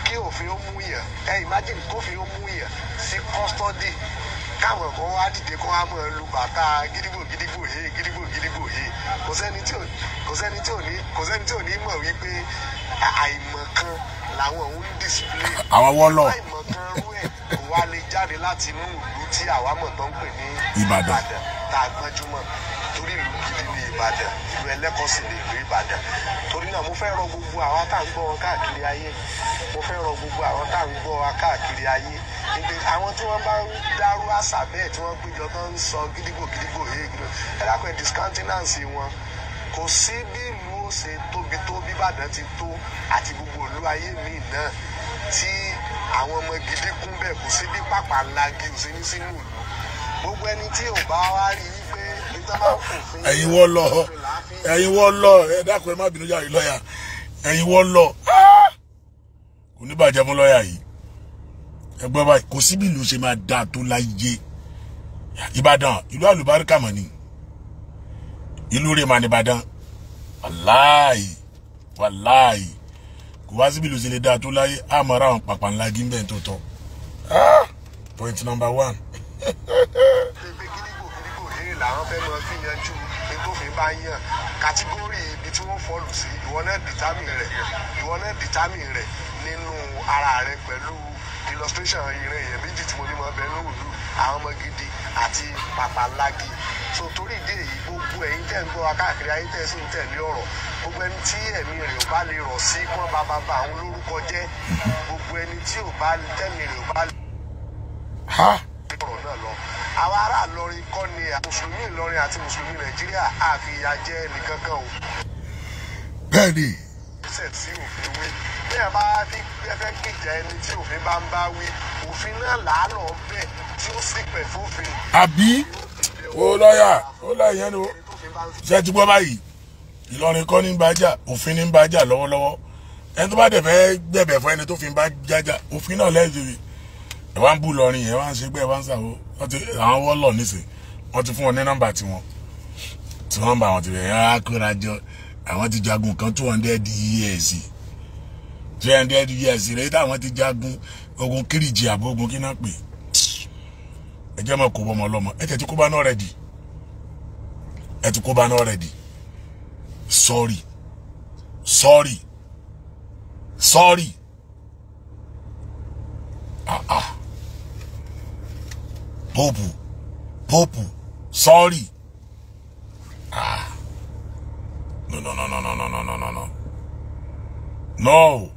kí òfin ó mú yàn, ẹ imagine kófin ó mú yàn sí custody, káwọn kan wá dìde kó wá máa lu bàtà gídígbò gídígbò he, gídígbò gídígbò he. Kò sẹ́ni tí ò ní mọ̀ wípé àìmọ̀ kan làwọn ń display. Àwọn warlord. Àìmọ̀ kan rú ẹ̀ kò wá lè jáde láti inú ìlú tí àwa mọ̀ tó ń pè ní Ìbàdàn. Tá a gbọ́njúmọ̀, torí ìlú gidi ní Ìbàdàn, ìlú ẹlẹ́kọ̀ọ́ sì ní ìlú Ìbàdàn. Torí náà, mo fẹ́ rọ gbogbo àwọn tá à ń gbọ́ wọn káàkiri ayé, mo fẹ́ rọ gbogbo àwọn tá à ń gbọ́ wa káàkiri ayé ìpè àwọn tí wọ́n bá ń dárú àṣà bẹ́ẹ̀, tí wọ́n péjọ tó ń sọ gídígbò gídígbò yé gídígbò, ẹ dákun, ẹ discountenance wọn. Kò sí bí ìlú ó ṣe tóbi tó bí Ìbàdàn ti tó àti gbogbo ìlú ayé míì náà tí àwọn ọmọ gidi kún bẹ́ẹ̀, kò sí bí pàpà ńlá gi ò sí ní sínú ìlú. Gbogbo ẹni tí ò bá wá rí i pé nítorí bá ń fòfin Ẹ̀yin wọ́n lọ, ẹ̀yin wọ́n lọ, ẹ dákun, ẹ má bínú jáde lọ́ọ̀yà. Ẹ̀yin wọ́n lọ, kò ní bàjẹ́ fún lọ́ọ̀yà yìí. Ẹ gbọ́ báyìí, kò sí bí ìlú ṣe máa dáa tó láyé. Ìbàdàn, ìlú àlùbáríkà mọ̀ ni, ìlú rẹ̀ mà ní Ìbàdàn. Wàláì wàláì, kò wá síbi ìlú ṣe lè dáa tó láyé, àmọ́ ra àwọn pàpà ńlá gíńbẹ̀ tó tọ́. Point number 1. Pé gídígbò gídígbò eré làwọn fẹ́ máa fi yanjú ní tófin bá yàn kàtígórì ibi tí wọ́n fọlù sí. Ìwọ náà dìtámì rẹ̀, ìwọ náà dìtámì rẹ̀ nínú ara rẹ̀ pẹ̀lú illustration ìran èèyàn méjì tí mo ní mọ bẹ́ẹ̀ lóòlù, àwọn ọmọ gidi àti pàpàlági. So torí ìdí èyí, gbogbo ẹ̀yin tẹ́ ń gbọ́ wa káàkiri ayé, tẹ́ sì ń tẹ̀lé ọ̀rọ̀, gbogbo ẹni tí ẹ̀mí rẹ̀ ò bá lè rọ̀ sí kán bá bàbá àwọn lórúkọ jẹ́, gbogbo ẹni tí ò bá tẹ̀mí rẹ̀ ò bá lè ọ̀rọ̀ náà lọ. Àwa ará Ìlọrin kọ́ ni mùsùlùmí Ìlọrin àti mùsùlùmí Nàìjíríà àfìyà jẹ ẹnìkankan o. Bẹ́ẹ̀ni. Ṣẹ̀ sí òfin wí bẹ́ẹ̀ bá fi fẹ́ gbìjà ẹni tí òfin bá ń bá wí, òfin náà làálọ̀ bẹ́ẹ̀ tí ó sì pẹ̀ fófin. Àbí o lọ́yà o lọ́yà yẹn ni o ṣe ti gbọ́ báyìí. Ìlọrin kọ́ ní ń bá jà, òfin ní ń bá jà lọ́wọ́lọ́wọ́. Ẹni tó bá dẹ̀ fẹ́ gbẹ̀bẹ̀ fún ẹni tó fi ń bá jájà, òfin náà lẹ́yìn. Ẹ wá ń bú Ìlọrin, ẹ wá ń ṣe gbé, ẹ wá ń sàwó. Àwọn wọ́lọ̀ nísìn wọ́n ti fún wọn ní nọ́mbà tiwọn tí wọ́n bá wọn ti bẹ̀rẹ̀ á kóra jọ. Àwọn ti jagun kan 200 years, 300 years rẹ̀ táwọn ti jagun ogun Kiriji àbí ogun kí náà pè. Ẹ jẹ́ mọ̀ kó bọ́ ọmọ ọlọ́mọ. Ẹ tẹ̀ tí kó bá náà rẹ̀ dì, ẹ ti kó bá náà rẹ̀ dì. Sorry, sorry, sorry. Ah ah, Pope, Pope, sorry. Ah, no, no, no, no, no, no, no, no, no, no, no.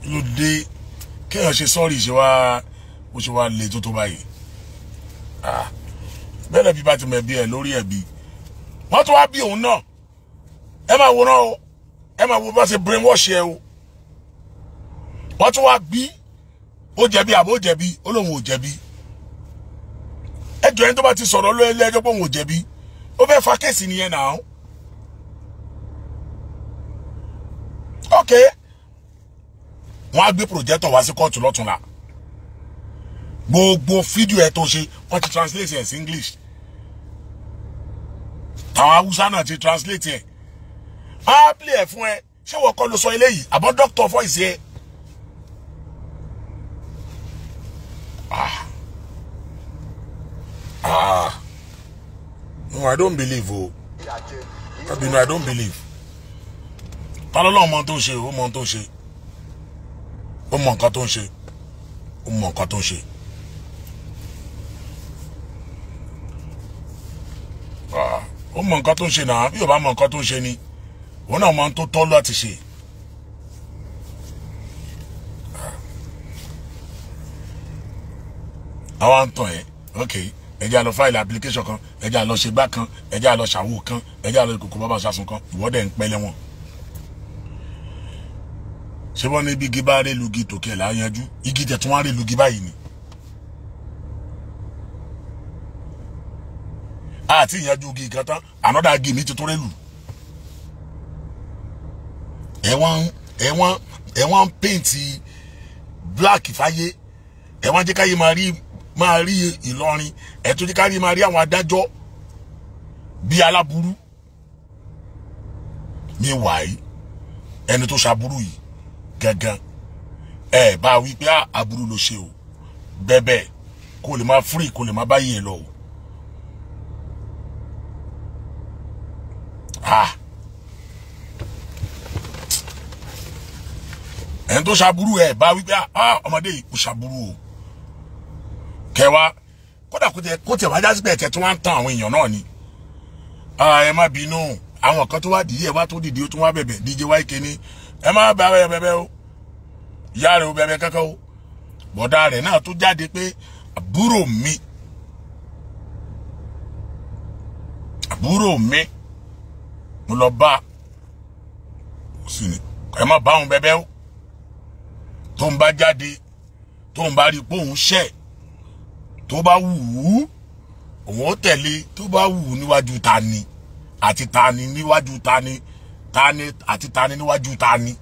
Ló dé kéèyàn ṣe sorry ṣe wá ó ṣe wá le tó tó báyìí. Ah, bẹ́ẹ̀ bí bá ti mọ̀ ẹbí ẹ̀ lórí ẹ̀bí wọ́n tún wá bí òun náà. Ẹ máa wòran o, ẹ máa wo bá ṣe brainwash ẹ o. Wọ́n tún wá bí ó jẹ̀bi àbó jẹ̀bi, ó lóun ò jẹ̀bi. Ẹjọ́ ẹni tó bá ti sọ̀rọ̀ ló ilé ẹjọ́ pé òun ò jẹ̀bi, ó fẹ́ fa kéèsì nìyẹn náà. Ok, wọ́n á gbé projector wá sí kóòtù lọ́túnla. Gbogbo fídíò ẹ̀ tó ṣe wọ́n ti translate ẹ̀ sí English, àwọn Haúsá náà ti translate ẹ̀. Á play ẹ̀ fún ẹ. Ṣé wọ́n kọ́ ló sọ eléyìí àbọ̀ doctor voice ẹ̀? Ah ah, no, I don't believe o. No, I don't believe. Tálọ́lọ́ mọ tó ń ṣe, ó mọ tó ń ṣe, ó mọ nǹkan tó ń ṣe, ó mọ nǹkan tó ń ṣe. Ó mọ nǹkan tó ń ṣe náà. Bí o bá mọ nǹkan tó ń ṣe ni, òun náà mọ ohun tó tọ́ láti ṣe. Àwa ń tàn ẹ́. Ok, ẹ jẹ́ á lọ fáìlì application kan, ẹ jẹ́ á lọ ṣe gbá kan, ẹ jẹ́ á lọ ṣàwó kan, ẹ jẹ́ á lọ ìkòkò bàbá ṣàṣùn kan. Ìwọ́dẹ̀ ń pẹ́ lẹ́wọ̀n. Ṣé wọ́n ní bí igi bá rè lugi tòkè là á yanjú? Igi tẹ̀ tún wá rè lugi báyìí ni. Àti ìyanjú igi kan tán, ànọ́dà igi mi ti tó rè lù. Ẹ wọ́n ń pèntì black fáyé. Ẹ wọ́n jẹ́ káyé máa rí Ìlọrin. Ẹ tún jẹ́ káyé máa rí àwọn adájọ́ bí aláburú. Meanwhile, ẹni tó ṣaburú yìí gangan ẹ bá wí pé aburú ló ṣe o, bẹ́ẹ̀ kó lè máa free, kó lè máa báyìí ẹ lọ o. Ah, ẹni tó ṣaburú ẹ bá wí pé ọmọdé yìí kò ṣaburú o. Kẹwàá kódà kó tẹ wá jásí pé ẹ̀tẹ̀ tí wọ́n ń tan àwọn èèyàn náà ni. Ẹ má bínú, àwọn kan tó wá dìde ẹ wá tó dìde ó tún wá bẹ̀bẹ̀. DJ YK ní ẹ má bá ẹ bẹ̀bẹ̀ o, ìyá rẹ̀ ò bẹ̀bẹ̀ kankan o. Bọ̀dá rẹ̀ náà tó jáde pé àbúrò mi, àbúrò mi, mo lọ bá sì ní ẹ má bá òun bẹ̀bẹ̀ o. Tó ń bá jáde, tó ń bá rí pé òun ṣẹ̀, tó bá wù ú òun ó tẹ̀lé, tó bá wù ú níwájú ta ni àti ta ni níwájú ta ni, ta ni àti ta ni níwájú ta ni.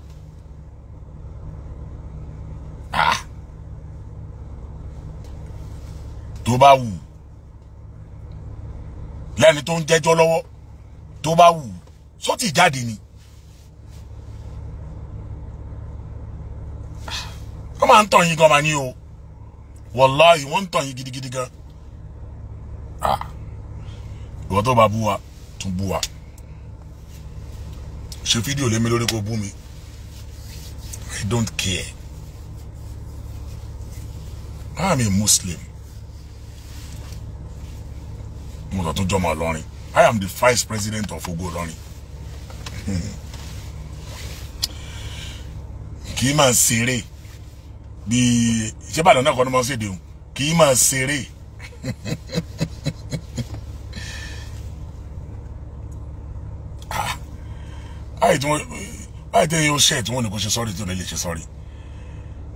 Ah, tó bá wù lẹ́ni tó ń jẹ́jọ́ lọ́wọ́, tó bá wù só ti jáde ni. Wọ́n máa ń tàn yín gan ma ní o. Wàláhì wọ́n ń tàn yín gidigidi gan. Ìwọ tó bá bú wa tún bú wa, ṣe fídíò lémi lórí kó bú mi, I don't care. I am a Muslim. Mo lọ tún jọmọ Ìlọrin. I am the vice president of Ògo Ìlọrin. Kì í máa ṣeré bí ìṣẹ́bàdàn náà kọ́ ni mo ṣèdè o, kì í máa ṣeré. Báyìí tí yóò ṣe tí wọ́n ní kó ṣe sọ́rí tí ò ní lè ṣe sọ́rí,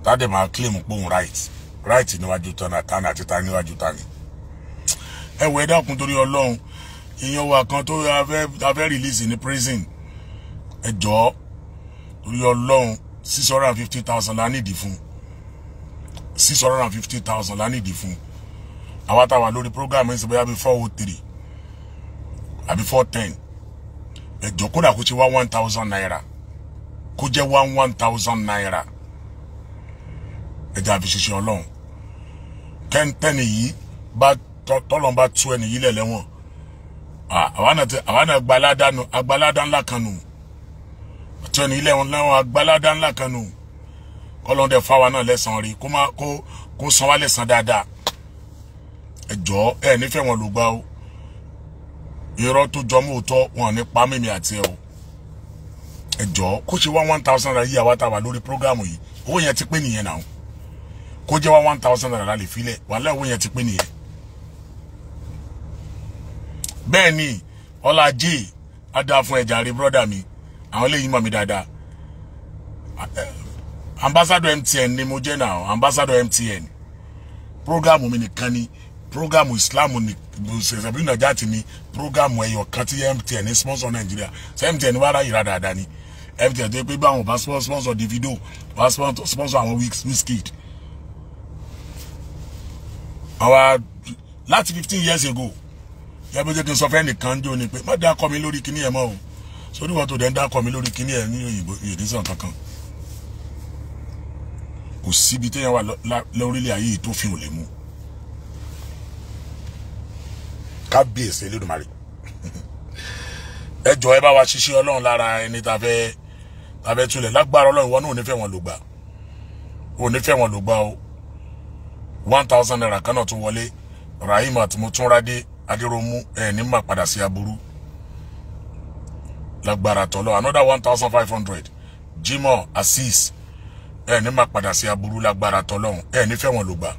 tádé máa claim pé òun right níwájú tani àti tani níwájú tani. Ẹ wọ ẹ dákun torí Ọlọ́run, èèyàn wa kan tó a fẹ́ release ní prison, ẹ jọ̀ọ́ torí Ọlọ́run, 650,000 la nídìí fún, 650,000 la nídìí fún. Àwa táwa lórí program ẹ̀ ń sọ bóyá bí 403 àbí 410. Ẹ jọ̀ọ́, kódà kó ṣe wá 1,000 naira, kó jẹ́ 1,000 naira, ẹ jẹ́ àfi ṣiṣẹ́ Ọlọ́run. Kẹ́ńtẹ́nì yìí bá tọ́lọ́n bá tú ẹni yìí lẹ̀lẹ́wọ̀n, àwa náà agbaládá ńlá kan nù, tú ẹni yìí lẹ́wọ̀n agbaládá ńlá kan nù. Kọ́lọ́n dẹ̀ fáwa náà lẹ́sàn-án rí, kó san wá lẹ́sàn dáadáa. Ẹ jọ̀ọ́, ẹ nífẹ̀ẹ́ wọn ló gbá o. Irọ́ tó jọmọ́ òótọ́ wọn ní pa mímí àti ẹ o. Ẹ jọ̀ọ́, kó ṣe wá 1,000 naira yìí àwa tá a wà lórí prógámù yìí, owó yẹn ti pé nìyẹn náà. Kó jẹ́ wá 1,000 naira lè filẹ̀, wàhálà owó yẹn ti pé nìyẹn. Bẹ́ẹ̀ ni ọlá jẹ́ adá fún ẹja rí brọ́dà mi, àwọn eléyìí mọ̀ mí dáadáa. Ambassador MTN ni mo jẹ́ náà, ambassador MTN. Prógámù mi nìkan ni programu Islam ni Sabilu Najat ni programu ẹyọ kan tí MTN ní sponsor Nàìjíríà. Ṣé MTN wà ráyè dáadáa ni? MTN tó yẹ pé báwọn bá sponsor Davido, bá sponsor àwọn Wizkid. Àwa láti 15 years ago, yẹ bó jẹ́ kí n sọ fẹ́ nìkan jó ni pé má dákọ̀ mi lórí kíní ẹ̀ mọ́ o. Sórí wọn tó dẹ̀ ń dákọ̀ mi lórí kíní ẹ̀ ní òyìnbó ìdísàn kankan. Kò síbi téèyàn wà lórílẹ̀ ayé yìí tó fi ò lè mú. Kábíyèsí Elédùmarè, ẹ jọ̀ọ́ ẹ bá wa ṣiṣẹ́ Ọlọ́run lára ẹni tá fẹ́ túlẹ̀ lágbára Ọlọ́run. Ìwọ náà ò ní fẹ́ wọn lò gbà, ò ní fẹ́ wọn lò gbà o. 1,000 naira kan náà tún wọlé. Rahim àti Motúnrádé Adéròmú, ẹ ní má padà sí aburú lágbára tọ́lọ́. Another 1,500 Jimoh Azeez, ẹ ní má padà sí aburú lágbára tọ́lọ́run, ẹ ní fẹ́ wọn lò gbà.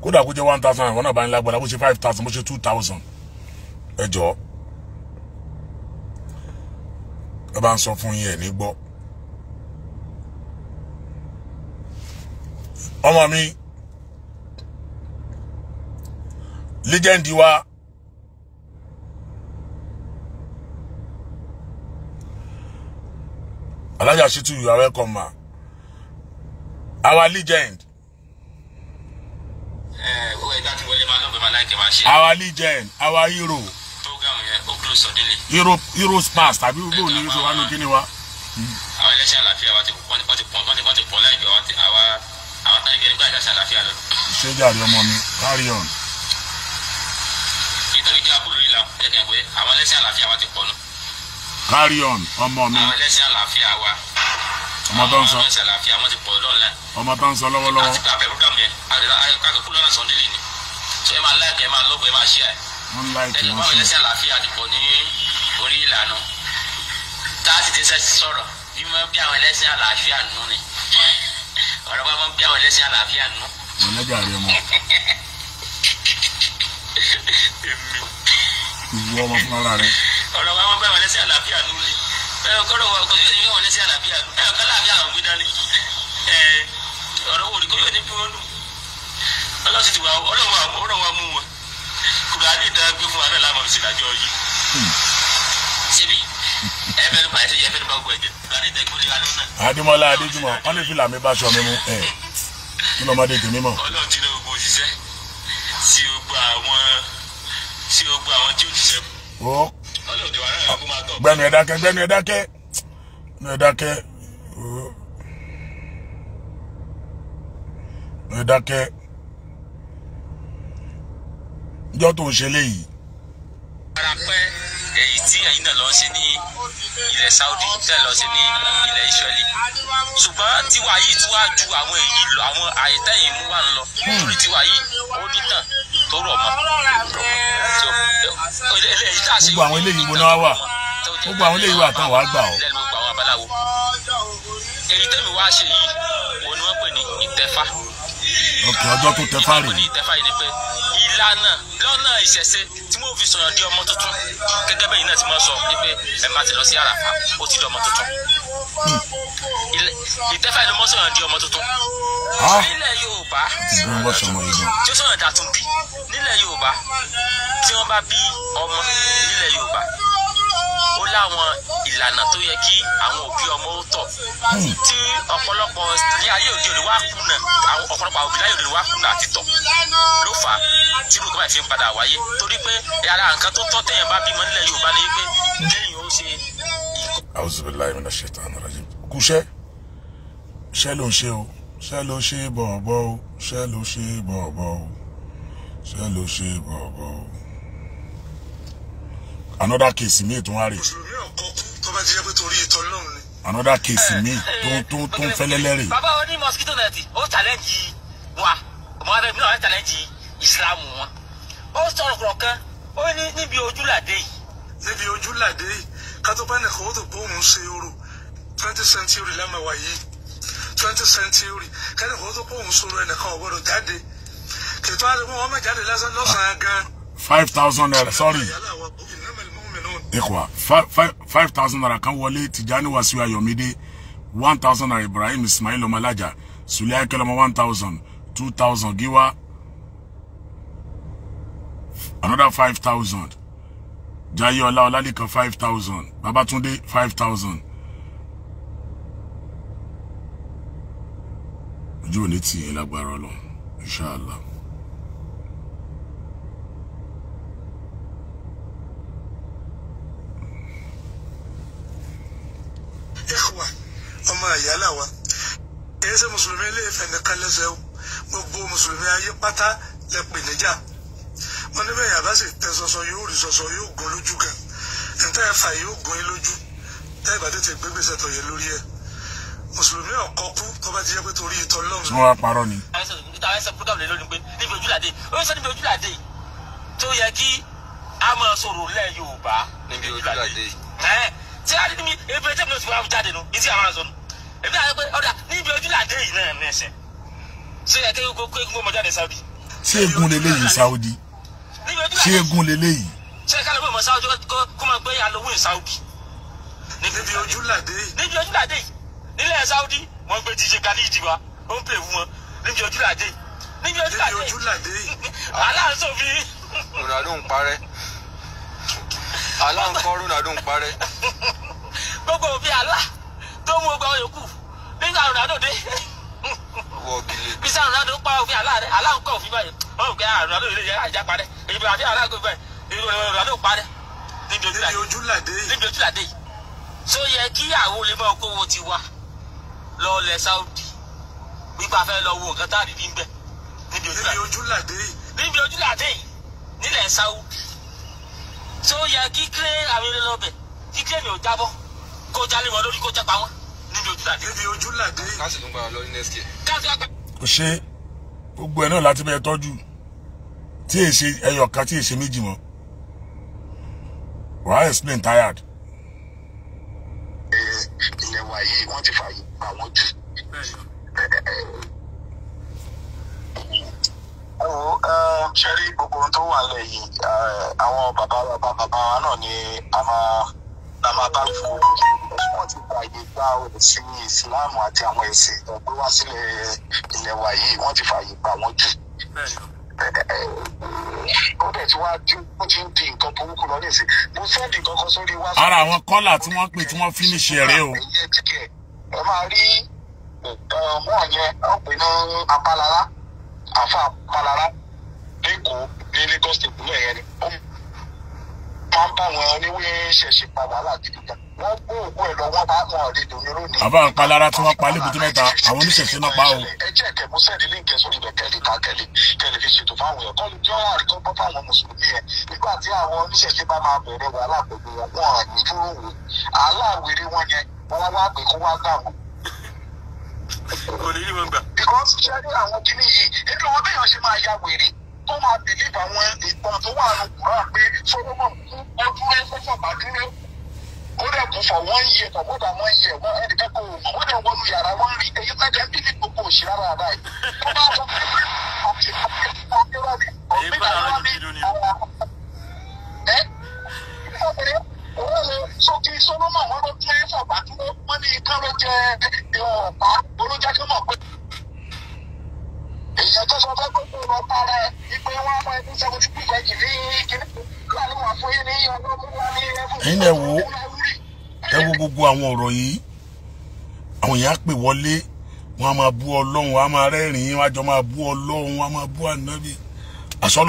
Kódà kó jẹ́ 1,000, àwọn náà bá ń lágbára, bó ṣe 5,000, bó ṣe 2,000. Ẹ jọ̀ọ́, ẹ bá ń sọ fún yín ẹ ní gbọ́. Ọmọ mi legend wa, Alhaja Shitu, you are welcome ma. Our legend, our legend, our hero. Hero, heroes past. Àbí gbogbo ní ṣe wá ní kíni wa. Àwọn ẹlẹ́sìn àlàáfíà wa ti pọ̀ láìpẹ́, àwọn tán níbi ẹni ẹlẹ́sìn àlàáfíà lọ. Ṣé jàre ọmọ mi, carry on. Nítorí jẹ́ àbúrò ìlà ẹ̀kẹ́ pé àwọn ẹlẹ́sìn àlàáfíà wa ti pọ̀ nù. Carry on ọmọ mi. Àwọn ẹlẹ́sìn àlàáfíà wa. Ọmọ tó ń sọ. Àwọn ẹlẹ́sìn àlàáfíà wọn ti pọ̀ lọ́nà. Ọmọ tó ń sọ lọ́wọ́lọ́wọ́. Àti pé àbẹ̀rù dàmú yẹn, àkàkọ́ lọ́nà sọ̀ndínlì ni. So ẹ máa like, ẹ máa love, ẹ máa share. Wọ́n like, wọ́n wọ́n share. Ẹlẹ́sìn àlàáfíà ti pọ̀ ní orí ìlànà. Tá a sì ti sọ̀rọ̀ bí wọ́n bí àwọn ẹlẹ́sìn àlàáfíà nù ni. Ọ̀rọ̀ bá wọ́n bí àwọn ẹlẹ́sìn àlàáfíà nù. Mọ̀lẹ́jà rẹ mọ̀. Ìwọ ọmọ fún ara rẹ. Ọ̀rọ̀ bá wọ́n bí àwọn ẹlẹ́sìn àlàáfíà nù ni. Kọ́rọ̀ wọ kò sí àwọn ẹlẹ́sìn àlàáfíà nù. Kọ́lá àlàáfíà àwọn gbé dání. Ọ̀rọ̀ wò ni kò yóò ní bí wọ́n nù. Ọlọ́run sì ti wà, ọlọ́run wa mú wọn. Kùránì ìta gbé fún wa náà láàmú sí ìdájọ́ yìí. Ṣebí ẹ fẹ́ ló pa ẹsẹ̀ yẹ fẹ́ ló bá gbọ́ ẹ̀jẹ̀. Kùránì ìta gbé wa lọ́nà. Adémọ́lá Adéjùmọ̀, wọ́n lè fi làmì bá aṣọ mi mú ẹ̀. Kí lọ́mọdé tèmi mọ̀? Ọlọ́run ti ní gbogbo òṣìṣẹ́ sí gbogbo àwọn tí ó ti ṣe. Ó Ọlọ́run ti wà náà kó máa tọ̀. gbẹ́nu ẹ̀ dákẹ́, gbẹ́nu ẹ̀ dákẹ́, gbẹ́nu ẹ̀ dákẹ́, ẹ̀ dákẹ́. Níjọ́ tó ń ṣe léyìí. Ara pẹ́ èyí tí ẹ̀yin náà lọ ṣe ní ilẹ̀ Saudi tẹ́ lọ ṣe ní ilẹ̀ Israeli, ṣùgbọ́n tiwa yìí tí wàá ju àwọn èyí lọ, àwọn àyètẹ́yìn mú wà ń lọ, torí tiwa yìí ó nítàn tó rọ̀ mọ́. Gbogbo àwọn eléyìí wo náà wà, gbogbo àwọn eléyìí wà tán wàá gbà ọ́. Lẹ́nu gbogbo àwọn abaláwo èyí tẹ́mi wá ṣe yìí òun ni wọ́n pè ní ìtẹ́fá. Ok, ọjọ́ tó tẹfá rèé. Ìtẹ́fá yìí ni pé ìlànà lọ́nà ìṣẹ̀ṣe tí wọ́n fi sọ̀yàn di ọmọ tuntun, gẹ́gẹ́ bẹ́ẹ̀ náà ti máa sọ wípé ẹ má ti lọ sí Àràfá ó ti di ọmọ tuntun. Ìtẹ́fá yìí ló mọ́ sọ̀yàn di ọmọ tuntun. Nílẹ̀ Yorùbá tí ó sọ̀yàn dàtún bí nílẹ̀ Yorùbá, tí wọ́n bá bí ọmọ nílẹ̀ Yorùbá, ó láwọn ìlànà tó yẹ kí àwọn òbí ọmọ ó tọ̀, tí ọ̀pọ̀lọpọ̀ ní ayé òde òní wá kùnà, àwọn ọ̀pọ̀lọpọ̀ àwọn òbí láyé òde òní wá kùnà àti tọ̀ ló fà á tí irú kan báyìí fi ń padà wáyé. Torí pé ara nǹkan tó tọ́ téèyàn bá bímọ nílẹ̀ Yorùbá ni wípé kéèyàn ó ṣe. A'udhu billahi minash shaitani rajim. Kúṣẹ́ ṣẹ́ ló ń ṣe o, ṣẹ́ ló ṣe bọ̀ọ̀bọ̀ o, ṣẹ́ ló ṣe bọ̀ọ̀bọ̀ o, ṣẹ́ ló ṣe bọ̀ọ̀bọ̀ o. Another case mi tún wá rè. Another case mi tó ń fẹ́lẹ́lẹ́ rè. Bàbá oní mosquito net ó challenge wa, ọmọ abẹ́ mi náà wá challenge Islam wọn. Ó sọ̀rọ̀ kọ̀ọ̀kan ó ní níbi ojúlàdé yìí. Níbi ojúlàdé yìí, ká tó bá nìkan ó tó bóun ṣe orò 20th century lámàwá yìí, 20th century kẹ́nìkan ó tó bóun ṣòro ẹnìkan ò gbọ́dọ̀ jáde. Kìtọ́ àti wọn má jáde lásán lọ́sàn-án gan. 5,000 naira, sorry. Ekwa 5,000 naira kan wọlé Tijani Wasiu Ayọ̀mídé, 1,000 naira Ibrahim Ismail Ọmọlájà, Sule Akelọmọ 1,000, 2,000 Giwa, another 5,000, Jayeola Ọlálẹ́kan 5,000, Babatunde 5,000. Ojú òní tì yín lágbára Ọlọ́run, inshallah. Ikhwa, ọmọ ìyálà wa, kìí ṣe mùsùlùmí ilé Ifẹ̀ nìkan lẹ́sẹ̀ o, gbogbo mùsùlùmí ayé pátá lẹ pè níjà. Wọn ní bẹ́ẹ̀ yàrá sì tẹ sọsọ yóò rí sọsọ yóò gún lójú gan, níta ẹ̀fà yóò gún yín lójú, tẹ́ ìbá tètè gbégbèsè tó yẹ lórí ẹ̀. Mùsùlùmí ọ̀kọ́ kú tó bá ti jẹ́ pé torí ìtọ́ lọ́run. Tí wọ́n wá parọ́ ni. Níbi ojúlàdé, ó sọ níbi ojúlàdé tó yẹ kí a máa sọ̀rọ̀ lẹ́ Yorùbá. Níbi ojúlàdé. Tí a ní ebi tí mo ti wá jáde nu ní tí a máa sọ nu ebi tí a pé ọ̀dà níbi ojúlàdé yìí náà ní ẹsẹ̀ ṣé ẹ kéwòn kó kó mọ jáde Saudi. Ṣé egun leléyìí Saudi? Ṣé egun leléyìí? Ṣé kálọ̀ bó mọ Saudi kó máa gbé Halloween Saudi. Níbi ojúlàdé yìí. Níbi ojúlàdé yìí nílẹ̀ Saudi wọ́n gbé DJ Khalid wa ó ń pè fún wọn níbi ojúlàdé yìí. Níbi ojúlàdé yìí. Aláǹsọ̀fin. Ronaldo ń parẹ́. Aláǹkọ́ Ronaldo ń parẹ́. Gbogbo òfin àlá tó mú ọgbà yòókù nígbà Ronaldo dé. Cristiano Ronaldo pa òfin àlá rẹ, àlá ń kọ òfin báyìí. Wọ́n rò pé Ronaldo ilé yẹn àjà parẹ́. Èyí bá àfi àlá gbé báyìí. Ronaldo parẹ́. Níbi ojúlàdé yìí. Níbi ojúlàdé yìí. Ṣó yẹ kí àwọn olè máa kówó ti wá lọ lẹ Saudi? Wípé a fẹ́ lọ wo nǹkan tá a rí níbẹ̀. Níbi ojúlàdé yìí. Níbi ojúlàdé yìí. Nílẹ̀ Saudi. Ṣó yẹ kí kílé àwọn ilé lọ́bẹ̀ kí kílé mi ò jábọ́ kó jálé wọn lórí kó jápa wọn níbi ojúlàdé. Níbi ojúlàdé. Káàsì tó ń gbára lọ ní next year. Kò ṣe gbogbo ẹ náà láti bẹ́ẹ̀ tọ́jú tí èyí ṣe ẹyọ kan tí èyí ṣe méjì mọ́. Wàá explain tired. Ilẹ̀ wa yìí wọ́n ti fààyè gbà wọ́n jù. Ẹ wo ṣe rí gbogbo ohun tó wà lẹ̀ yìí, àwọn bàbá bàbá bàbá wa náà ni a máa bá fún wọn ti fààyè gba ẹ̀sìn ìsìláàmù àti àwọn ẹ̀sìn tó gbé wá sílẹ̀ ilẹ̀ wa yìí wọ́n ti fààyè gbà wọ́n jù. Ó dẹ̀ tí wá ó ti ń di nǹkan burúkú lọ nísìn. Mo sẹ́ndì nǹkan kan sórí wá. Ara àwọn kọ́là tí wọ́n pè tí wọ́n finish rẹ̀ o. Ẹ máa rí ọmọ yẹn ó pè ní apálára, àfa apálára lẹ́kọ̀ọ́ ní Lagos ìpínlẹ̀ yẹn ni. Ó máa ń bá wọn oníwé ṣẹ̀ṣẹ̀ pa wàhálà gidi gan. Wọ́n gbó òkú ẹ̀ lọ, wọ́n bá wọn rí dòní lónìí. Àbá ń pa lára tí wọ́n pa lébùtú mẹ́ta, àwọn oníṣẹ̀ṣe náà pa o. Ẹ jẹ́ kẹ́ mú sẹ́ẹ̀dì líǹkì sórí ibẹ̀ kẹ́lì ká kẹ́lì kẹ́lì fi ṣètò fáwọn èèyàn kọ́lù jọ́ àríkọ́gbọ́n fáwọn mùsùlùmí ẹ̀. Nígbà tí àwọn oníṣẹ̀ṣe bá máa bẹ̀rẹ̀ wàhálà pẹ̀lú wọn, wọn à ní dúró wò. Aláwèrè wọn yẹn, wọ́n wá pé kó wá gbà wọ́n. Kò ní rí wọn gbà. Because ṣe rí àwọn kinní yìí, nínú wọn béèyàn ṣe máa ya wèrè tó máa bìlíìfù àwọn ìtàn tó wà nù Kùránì pé Solomon kú, ó dúró fọ́fọ́ bá dúró, ó dẹ̀ kú for one year, for more than one year, wọ́n ẹnì kẹ́kọ̀ọ́ ò mọ̀, ó dẹ̀ wọnú yàrá wọ́n rí èyí pẹ́ẹ́dẹ́ ń bílí gbogbo òṣì rárá rárá yìí. Tó bá sọ pé Èyí bá àwọn ìdílé ni. Sókè Solomon wọn ló tún ẹ̀fọ̀ bá dúró, wọ́n ní ikán ló jẹ ọ̀pá olójá kí wọ́n mọ̀ pé èèyàn tó sọ fẹ́ gbogbo ọ̀rọ̀ para ẹ̀ wípé wọ́n á mọ ẹni 72 vẹ́jì ní kíní láàrin wọn fún yín ní ọgbọ́n tó wà ní ẹ̀fọ́. Ẹ̀yin ẹ wo, ẹ wo gbogbo àwọn ọ̀rọ̀ yìí, àwọn èèyàn á pè wọlé, wọn á máa bú Ọlọ́run, wọn á máa rẹ́rìn-ín, wọn á jọ máa bú Ọlọ́run, wọn á máa bú Ànábì. Àṣọ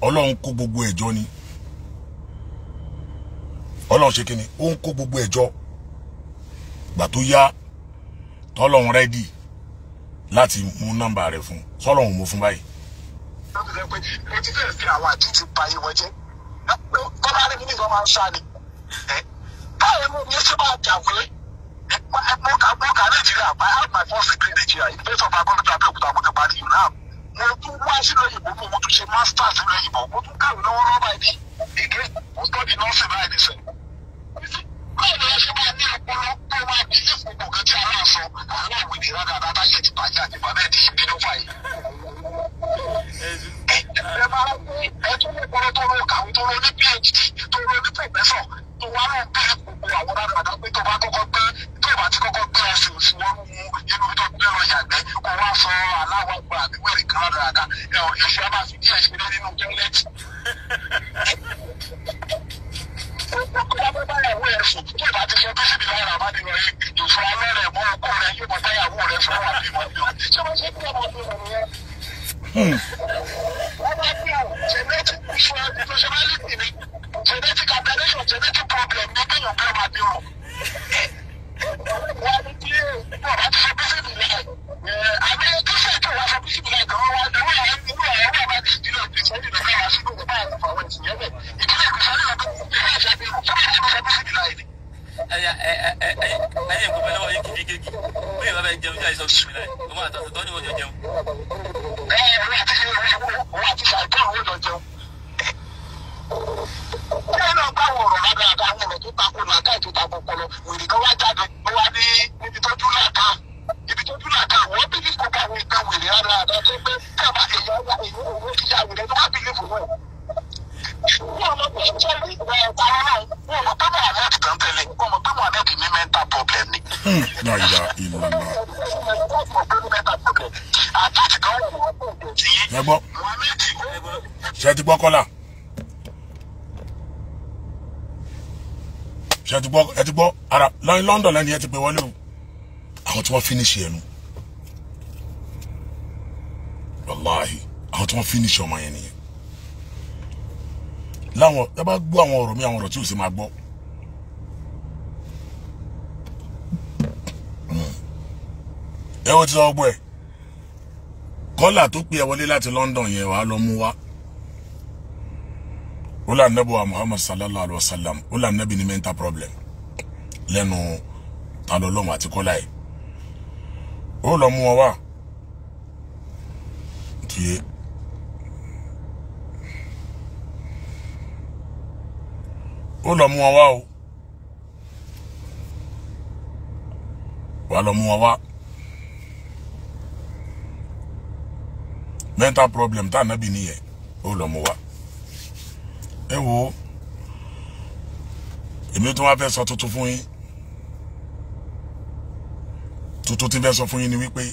Ọlọ́run kó gbogbo ẹ̀jọ́ ni. Ọlọ́run ṣe kíni, ó ń kó gbogbo ẹ̀jọ́. Gbà tó yá, tọ́lọ́run rẹ́dì láti mú nọ́mbà rẹ̀ fún, sọ́lọ́run mú fún báyìí. Mo ti fẹ́ fi àwọn àdìtì ba ayé wọn jẹ́. Kọ́lá rẹ̀ nìkan máa ń sá ni. Báwo ni mo ṣe máa kàwé? Mo kà Nàìjíríà, I have my first degree in Nigeria, University of Agriculture Abẹ́òkúta, mo ti parí UNAM. Mo tún wá sílùú òyìnbó, mo tún ṣe masters sílùú òyìnbó, mo tún kàwé lọ́wọ́lọ́wọ́ báyìí ní ìgbé, mo study nursing báyìí nísìnyí. Báwo ni wọ́n ṣe máa ní ọpọlọ tó máa bí ní gbogbo nǹkan tí aláà sọ, aláwọ̀ èdè rárá táyé ti bàjẹ́ àti bàbá ẹ̀ ti bínú fà yìí. Ẹ máa ẹ tó ní ọpọlọ tó lọ kàwé, tó lọ ní PhD, tó lọ ní professor, tó wá lọ bí gbogbo àwọn rárá pé tó bá kọ́kọ́ gbé, tó bá ti kọ́kọ́ gbé ẹsẹ̀ òsì wọnú inú tó gbé lọ yàgbẹ́, kó wá sọ aláwọ̀ àgbà àbí wẹ̀rẹ̀ kan rárá èsì á máa fi díẹ̀ ṣeré nínú tọ́lẹ́tì. Ẹyà ẹ ẹ ẹ ẹ ẹyẹ nǹkan bẹ lọ́wọ́ yín kìkì kéèkì. Bóyá bàbá ẹ jẹun jáde sọ fún mi láì. Òun àtàtọ̀ tó ní wọ́n jọ jẹun. Bẹ́ẹ̀ náà bá wọ̀rọ̀ rádaràda, àwọn ọ̀rọ̀ tó tako làákàyè tó tako ọpọlọ, wèrè kan wá jáde, ó wá ní níbi tó dún làákà, ibi tó dún làákà, wọ́n bí ní kó bá wọn nǹkan wèrè rádaràda tó pé káàbà èèyàn wá èèyàn òun ti ya wèrè tó wá bí lè fò wọ́n. Wọ́n mọ̀ pé ṣé ní ọ̀pá náà, wọ́n mọ̀ pé Mohammed kan tẹ̀lé, wọ́n mọ̀ pé Mohammed ní mental problem ni. La ilaha illallah. Ẹ gbọ́, ṣé ti gbọ́ kọ́là? Ṣé ti gbọ́, ẹ ti gbọ́ ara London lẹ́ni ẹ ti pè wọlé o. Àwọn tí wọ́n finish ẹnu. Wàláhì, àwọn tí wọ́n finish ọmọ yẹn nìyẹn. Láwọn ẹ bá gbọ́ àwọn ọ̀rọ̀ mi, àwọn ọ̀rọ̀ tí ò sì máa gbọ́. Ẹ wo ti sọ ọgbọ́ ẹ̀. Kọ́là tó pè ẹ wọlé láti London yẹn wàá lọ mú wá. Ó là nẹ́bù wa Muhammad sallallahu alayhi wa sallam, ó là nẹ́bì ní mental problem lẹ́nu ta lọ lọ́mọ àti kọ́là ẹ̀. Ó lọ mú wọn wá. Tiye. Ó lọ mú wọn wá o. Wàá lọ mú wọn wá. Mental problem tá ànábì nìyẹn, ó lọ mú wa. Ẹ wo, èmi tó wá fẹ́ sọ tuntun fún yín. Tuntun tí fẹ́ sọ fún yín ni wípé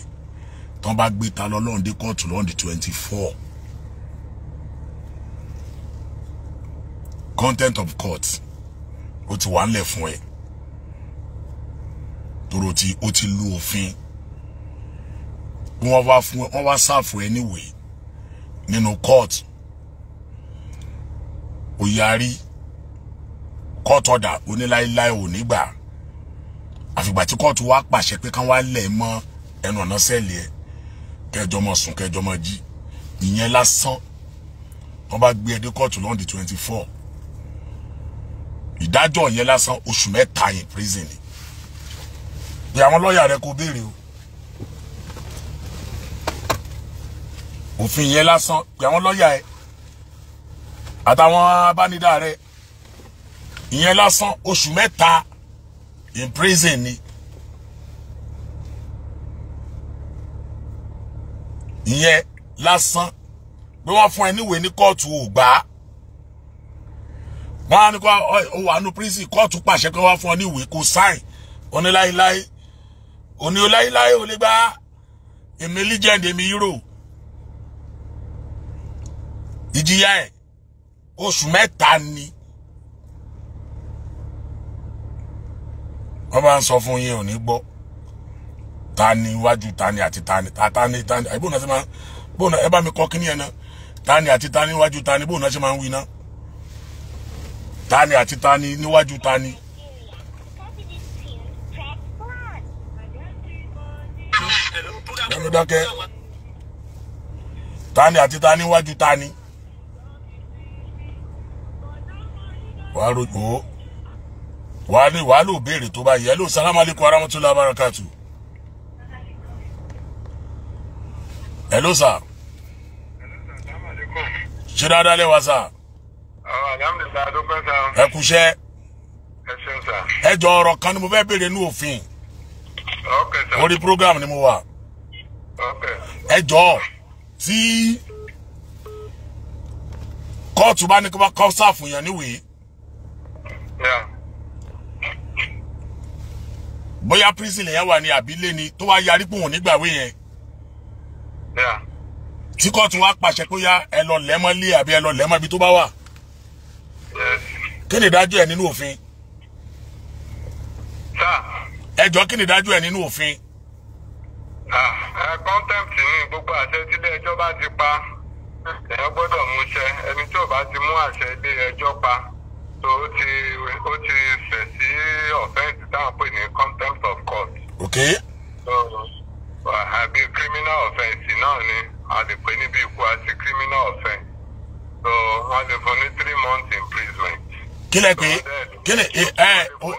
tán bá gbé ta lọ lọ́hùn dé kóòtù lọ́hùn di 24. Content of court ó ti wà ńlẹ̀ fún ẹ. Toro tí ó ti lu òfin. Wọ́n wá fún wọ́n wá sáàfù ẹ níwèé nínú court. Ó yarí Court order oníláíláí ò ní gbà. Àfìgbà tí kóòtù wá pàṣẹ pé kán wá lẹ̀ mọ́ ẹnu ọ̀nà sẹ́ẹ̀lì ẹ̀, kẹjọ mọ́ sùn kẹjọ mọ́ jí. Ìyẹn lásán, wọ́n bá gbé ẹ dé kóòtù lọ́ndì 24. Ìdájọ́ yẹn lásán oṣù 3 in prison ni. Bí àwọn lọ́ọ̀yà rẹ kò béèrè o. Òfin yẹn lásán, bí àwọn lọ́ọ̀yà ẹ àtàwọn abánidá rẹ, ìyẹn lásán oṣù 3 in prison ni. Ìyẹn lásán bí wọ́n fún ẹ níwèé ní kóòtù ò gbà á. Wọ́n á ní kó o wà nù prison, kóòtù pàṣẹ pé wọ́n fún ọ níwèé kó sáìn. Oníláíláí, oníláíláí ò lè gbà á. Èmi legend, èmi hero. Ìjìyà ẹ̀ oṣù 3 ni. Wọ́n bá ń sọ fún yín ò ní gbọ́. Ta ni iwájú ta ni àti ta ni ta ni ta ni àbí bóun náà ṣe máa bóun náà ẹ bá mi kọ́ kíní yẹn náà. Ta ni àti ta ni iwájú ta ni bóun náà ṣe máa ń wí náà. Ta ni àti ta ni níwájú ta ni. Lẹ́nu dákẹ́. Ta ni àti ta ni níwájú ta ni. Wàá ro o. Wàá ní wàá lò béèrè tó bá yẹ. Hello, salaam alaikum warahmatullahi wabarakatuh. Hello sir. Ṣé dáadáa lẹ́wà sir? Alhamdulillah, dúpẹ́ sir. Ẹ kúṣẹ́. Ẹ ṣeun sir. Ẹ jọ ọ̀rọ̀ kan ni mo fẹ́ béèrè ní òfin. Okay sir. Orí program ni mo wà. Okay. Ẹ jọ tí kóòtù bá ní kó bá kọ́ sáfù yẹn níwèé. Yeah. Bóyá prison yẹn wà ní àbílẹ̀ ni tó wá yarí pé òun nígbàwé yẹn. Yeah. Tí kóòtù wá pàṣẹ pé yá ẹ lọ lẹ́mọ́ lé àbí ẹ lọ lẹ́mọ́ ibi tó bá wà. Yes. Kí ni ìdájọ́ ẹ̀ nínú òfin? Sir. Ẹ jọ kí ni ìdájọ́ ẹ̀ nínú òfin? Contempt ní gbogbo àṣẹ tí ilé ẹjọ́ bá ti pa, èèyàn gbọ́dọ̀ mú ṣẹ. Ẹni tí ò bá ti mú àṣẹ ilé ẹjọ́ pa, tó ó ti ṣẹ̀ sí offence táwọn pè ní contempt of court. Okay. So, àbí criminal offence náà ni a lè pè níbi ikú àti criminal offence. So wọ́n lè fún ní 3 months imprisonment. Kí lẹ pé kí ni ẹ o.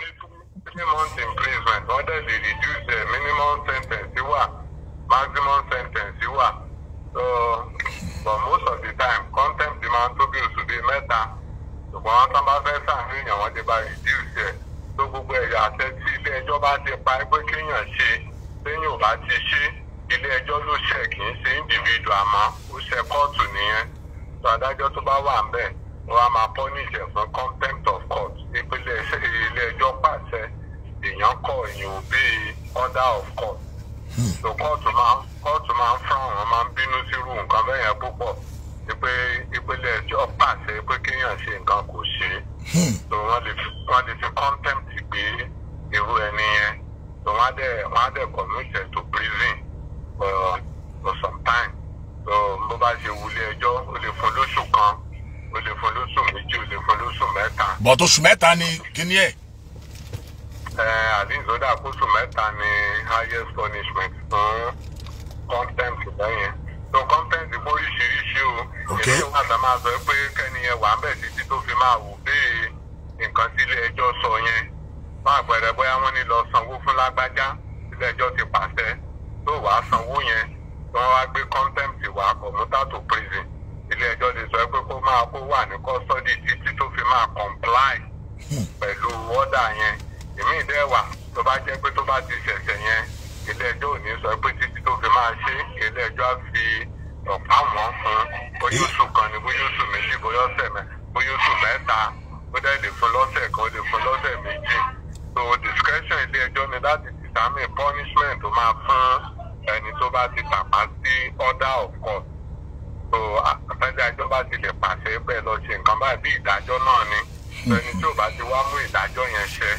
3 months imprisonment wọ́n dẹ̀ lè reduce the minimum sentence wà, maximum sentence wà. So but most of the time contempt máa ń tó bí oṣù bíi 3. Ṣùgbọ́n wọ́n tán bá fẹ́ ṣàfihàn wọ́n ti bá reduce ẹ̀. Tó gbogbo ẹ̀yà àṣẹ tí ilé ẹjọ́ bá ti pa pé kéèyàn ṣe, téèyàn ò bá ti ṣe, ilé ẹjọ́ ló ṣẹ̀, kì í ṣe individual àmọ́ ó ṣe kóòtù nìyẹn. Tó adájọ́ tó bá wà ń bẹ̀, wọ́n á máa punish ẹ̀ fún contempt of court. Ìpínlẹ̀ ilé ẹjọ́ pàṣẹ èèyàn kọ̀ èèyàn ò bí order of court. So kóòtù máa ń frown, wọ́n máa ń bínú sírú nǹkan bẹ́ẹ̀ yẹn púpọ̀. Pé ìpínlẹ̀ ẹjọ́ pàṣẹ pé kéèyàn ṣe nǹkan kò ṣe. So wọ́n lè fi contempt gbé irú ẹni yẹn. So wọ́n á dẹ̀ commit to prison for some time. So bó bá ṣe wulẹ̀ ẹjọ́, ó lè fún lóṣù kan, ó lè fún lóṣù 2, ó lè fún lóṣù 3. But oṣù 3 ni kíní ẹ̀? Àdínsódà kóṣù 3 ni highest punishment fún contempt lẹ́yìn. So contempt oríṣiríṣi o. Okay. Èmi wà tá máa sọ pé kẹ́ni yẹn wà ń bẹ̀ títí tó fi máa wò bí nǹkan tí ilé ẹjọ́ sọ yẹn. Fún àpẹẹrẹ bóyá wọ́n ní lọ sanwó fún lágbájá, ilé ẹjọ́ ti pàṣẹ tó wàá sanwó yẹn, wọ́n wá gbé contempt wá commuter to prison. Ilé ẹjọ́ lè sọ pé kó máa kó wà ní custody títí tó fi máa comply pẹ̀lú order yẹn. Èmi ìdẹ́wà tó bá jẹ́ pé tó bá ti ṣẹ̀ṣẹ̀ yẹn, ilé ẹjọ́ ò ní sọ pé títí tó fi máa ṣe, ilé ẹjọ́ á fi ọ̀pá wọn fún bóyá oṣù kan ni, bóyá oṣù 2, bóyá ọ̀sẹ̀ mẹ́, bóyá oṣù 3, ó dẹ̀ lè fún lọ́sẹ̀ kan, ó lè fún lọ́sẹ̀ 2. So discretion ilé ẹjọ́ ni láti determine punishment tó máa fún ẹni tó bá ti tàpá sí order of court. So àtàjà ìjọba ti lè pàṣẹ bẹ́ẹ̀ lọ ṣe nǹkan báyìí bí ìdájọ́ náà ni. Ẹni tí ò bá ti wá mú ìdájọ́ yẹn ṣẹ,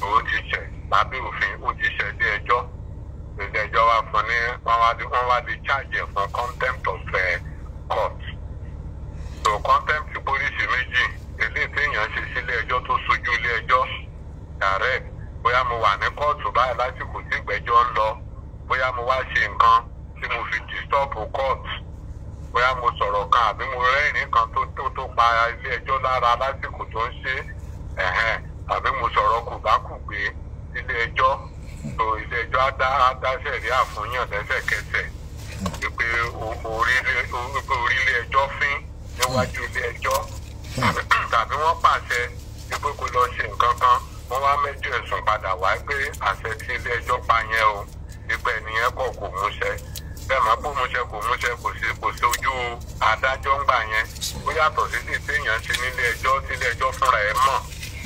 ó ti ṣẹ̀ lábẹ́ òfin, ó ti ṣẹ̀ dé ẹjọ́. Ilé ẹjọ́ wá fún ní wọ́n wá di charge fún contempt of court. So contempt polisi 2, eléyìí téèyàn ṣe sílé ẹjọ́ tó sojú ilé lásìkò tí ìgbẹ́jọ́ ń lọ, bóyá mo wá ṣe nǹkan tí mo fi disturb court, bóyá mo sọ̀rọ̀ kan àbí mo rẹ́rìn-ín kan tó pa ilé ẹjọ́ lára lásìkò tó ń ṣe, àbí mo sọ̀rọ̀ kùbákùgbé ilé ẹjọ́, tó ilé ẹjọ́ á dá sẹ̀ríà fún yàn lẹ́sẹ̀kẹsẹ̀ pé orílẹ̀ ẹjọ́ fín níwájú ilé ẹjọ́, tàbí wọ́n pàṣẹ pé kó lọ ṣe nǹkan kan, wọ́n wá mẹ́jọ ẹ̀sùn padà wá pé àṣẹ tí ilé ẹjọ́ pa yẹn o, ìpẹ́ nìyẹn kọ̀ kò múṣẹ. Bẹ́ẹ̀ máa kó múṣẹ kò múṣẹ, kò sí ojú adájọ́ ń gbà yẹn. Ó yàtọ̀ sí ti téèyàn ṣe nílé ẹjọ́ tí ilé ẹjọ́ fúnra ẹ̀ mọ̀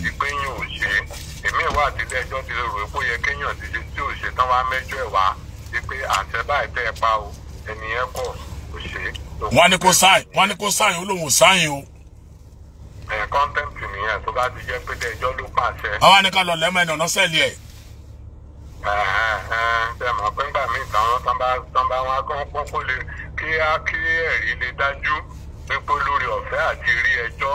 ìpé yín ò ṣe é. Èmi ìwà àti ilé ẹjọ́ ti rò pé ó yẹ kéèyàn ti ṣe tí ò ṣe tán, wá mẹ́jọ ẹ̀ wá wípé àṣẹ báyìí tẹ́ ẹ pa o, ẹnìyẹn kọ̀ kò ṣe é. Wọ́n ní kó sáìn, wọ́n ní kó sáìn, ó lóun ò sáìn o. Ẹ̀ kọ́ńtẹ́ǹtì nìyẹn tó bá ti jẹ́ pé ilé ẹjọ́ ló pàṣẹ. Àwa ní ká lọ lẹ́mọ̀ ẹni ọ̀nà sẹ́ẹ̀lì ẹ̀. Ṣe mọ̀ pé ńgbà míì táwọn tán bá wọn kọ́ kó lè kí ẹ̀rí lè dájú wípé lórí ọ̀fẹ́ àti rí ẹjọ́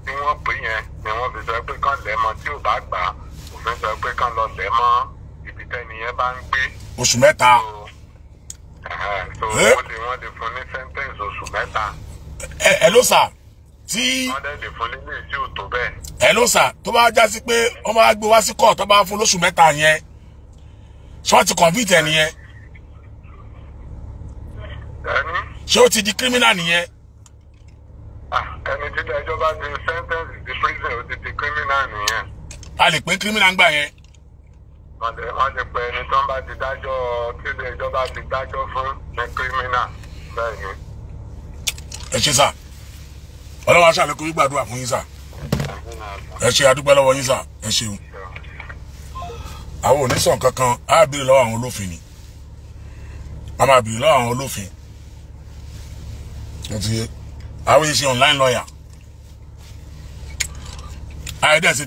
tí wọ́n pè yẹn ni wọ́n fi sọ pé kán lẹ́mọ, tí ò bá gbà á òfin sọ pé kán lọ lẹ́mọ ibi tẹ́ni yẹn bá ń gbé. Oṣù mẹ́ta. So wọ́n lè fún ní sentence oṣù mẹ́ta. Ẹ ló sà tí. Wọ́n dẹ̀ lè fún nílé tí ò tó bẹ́ẹ̀. Ẹ ló sà tó bá já sí pé wọ́n máa gbé wá sí kóòtù tó bá fún lóṣù mẹ́ta yẹn, ṣé wọ́n ti convict ẹ nìyẹn? Ẹni. Ṣé ó ti di criminal nìyẹn? Ẹni tí ẹjọ́ bá ti sentence di prison, ó ti di criminal nìyẹn. A lè pè criminal gbà yẹn. Wọ́n ti pè ẹni tó ń bá ti dájọ́, tí ẹjọ́ bá ti dájọ́ fún ní criminal bẹ́ẹ̀ ni. Ẹ ṣe sà, ọlọ́wọ́ aṣọ àlékún gbàdúrà fún yín sà. Ẹ ṣe, àdúpẹ́ lọ́wọ́ yín sà, ẹ ṣeun. Àwọn onísàn kankan á béèrè lọ́wọ́ àwọn olófin ni, a máa béèrè lọ́wọ́ àwọn olófin. Ó ti yé. Àwọn yìí ṣe online lawyer, àìdẹ́ ṣe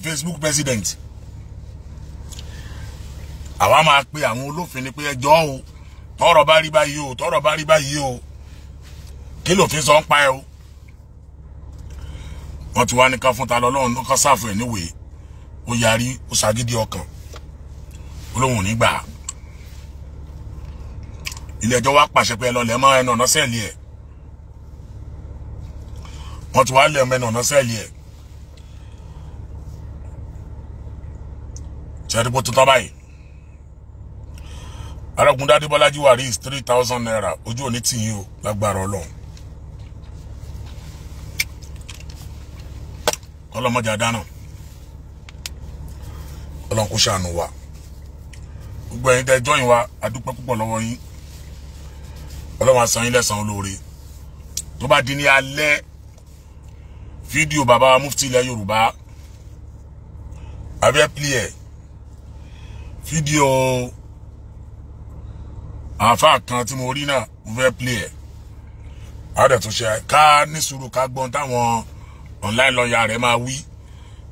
Facebook president. Àwa máa pe àwọn olófin ni pé ẹjọ́ o, tọ́rọ̀ bá rí báyìí o, tọ́rọ̀ bá rí báyìí o, kí lòfin sọ ń pa ẹ o. Wọ́n ti wá ní ká fún ta lọ́lọ́run ká sáfù ẹ̀ níwèé, ó yarí, ó ṣàgídí ọkàn, olóhùn ò ní gbà. Ilé ẹjọ́ wá pàṣẹ pé ẹ lọ lẹ̀ mọ́ ẹnu ọ̀nà sẹ́ẹ̀lì ẹ̀. Wọ́n ti wá lẹ̀ mọ́ ẹnu ọ̀nà sẹ́ẹ̀lì ẹ̀. Ṣẹ́ẹ́dúgbò tó tọ́ báyìí. Arákùnrin Bọ́lájí Waris 3,000 naira, ojú òní tì yín o lágbára Ọlọ́run. Ọlọ́mọdé àdánù, Ọlọ́run kó ṣàánú wa. Gbogbo ẹ̀yin tẹ́ jọyìn wa, a dúpẹ́ púpọ̀ lọ́wọ́ yín. Ọlọ́run á san yín lẹ́san olóore. Tó bá di ní alẹ́, fídíò bàbá wa mufti ilẹ̀ Yorùbá abẹ́ pílẹ̀ fídíò àáfàá kan tí mo rí náà, mo fẹ́ pílẹ̀. A dẹ̀ tún ṣe ká ní sùúrù, ká gbọ́n táwọn online lawyer rẹ̀ máa wí,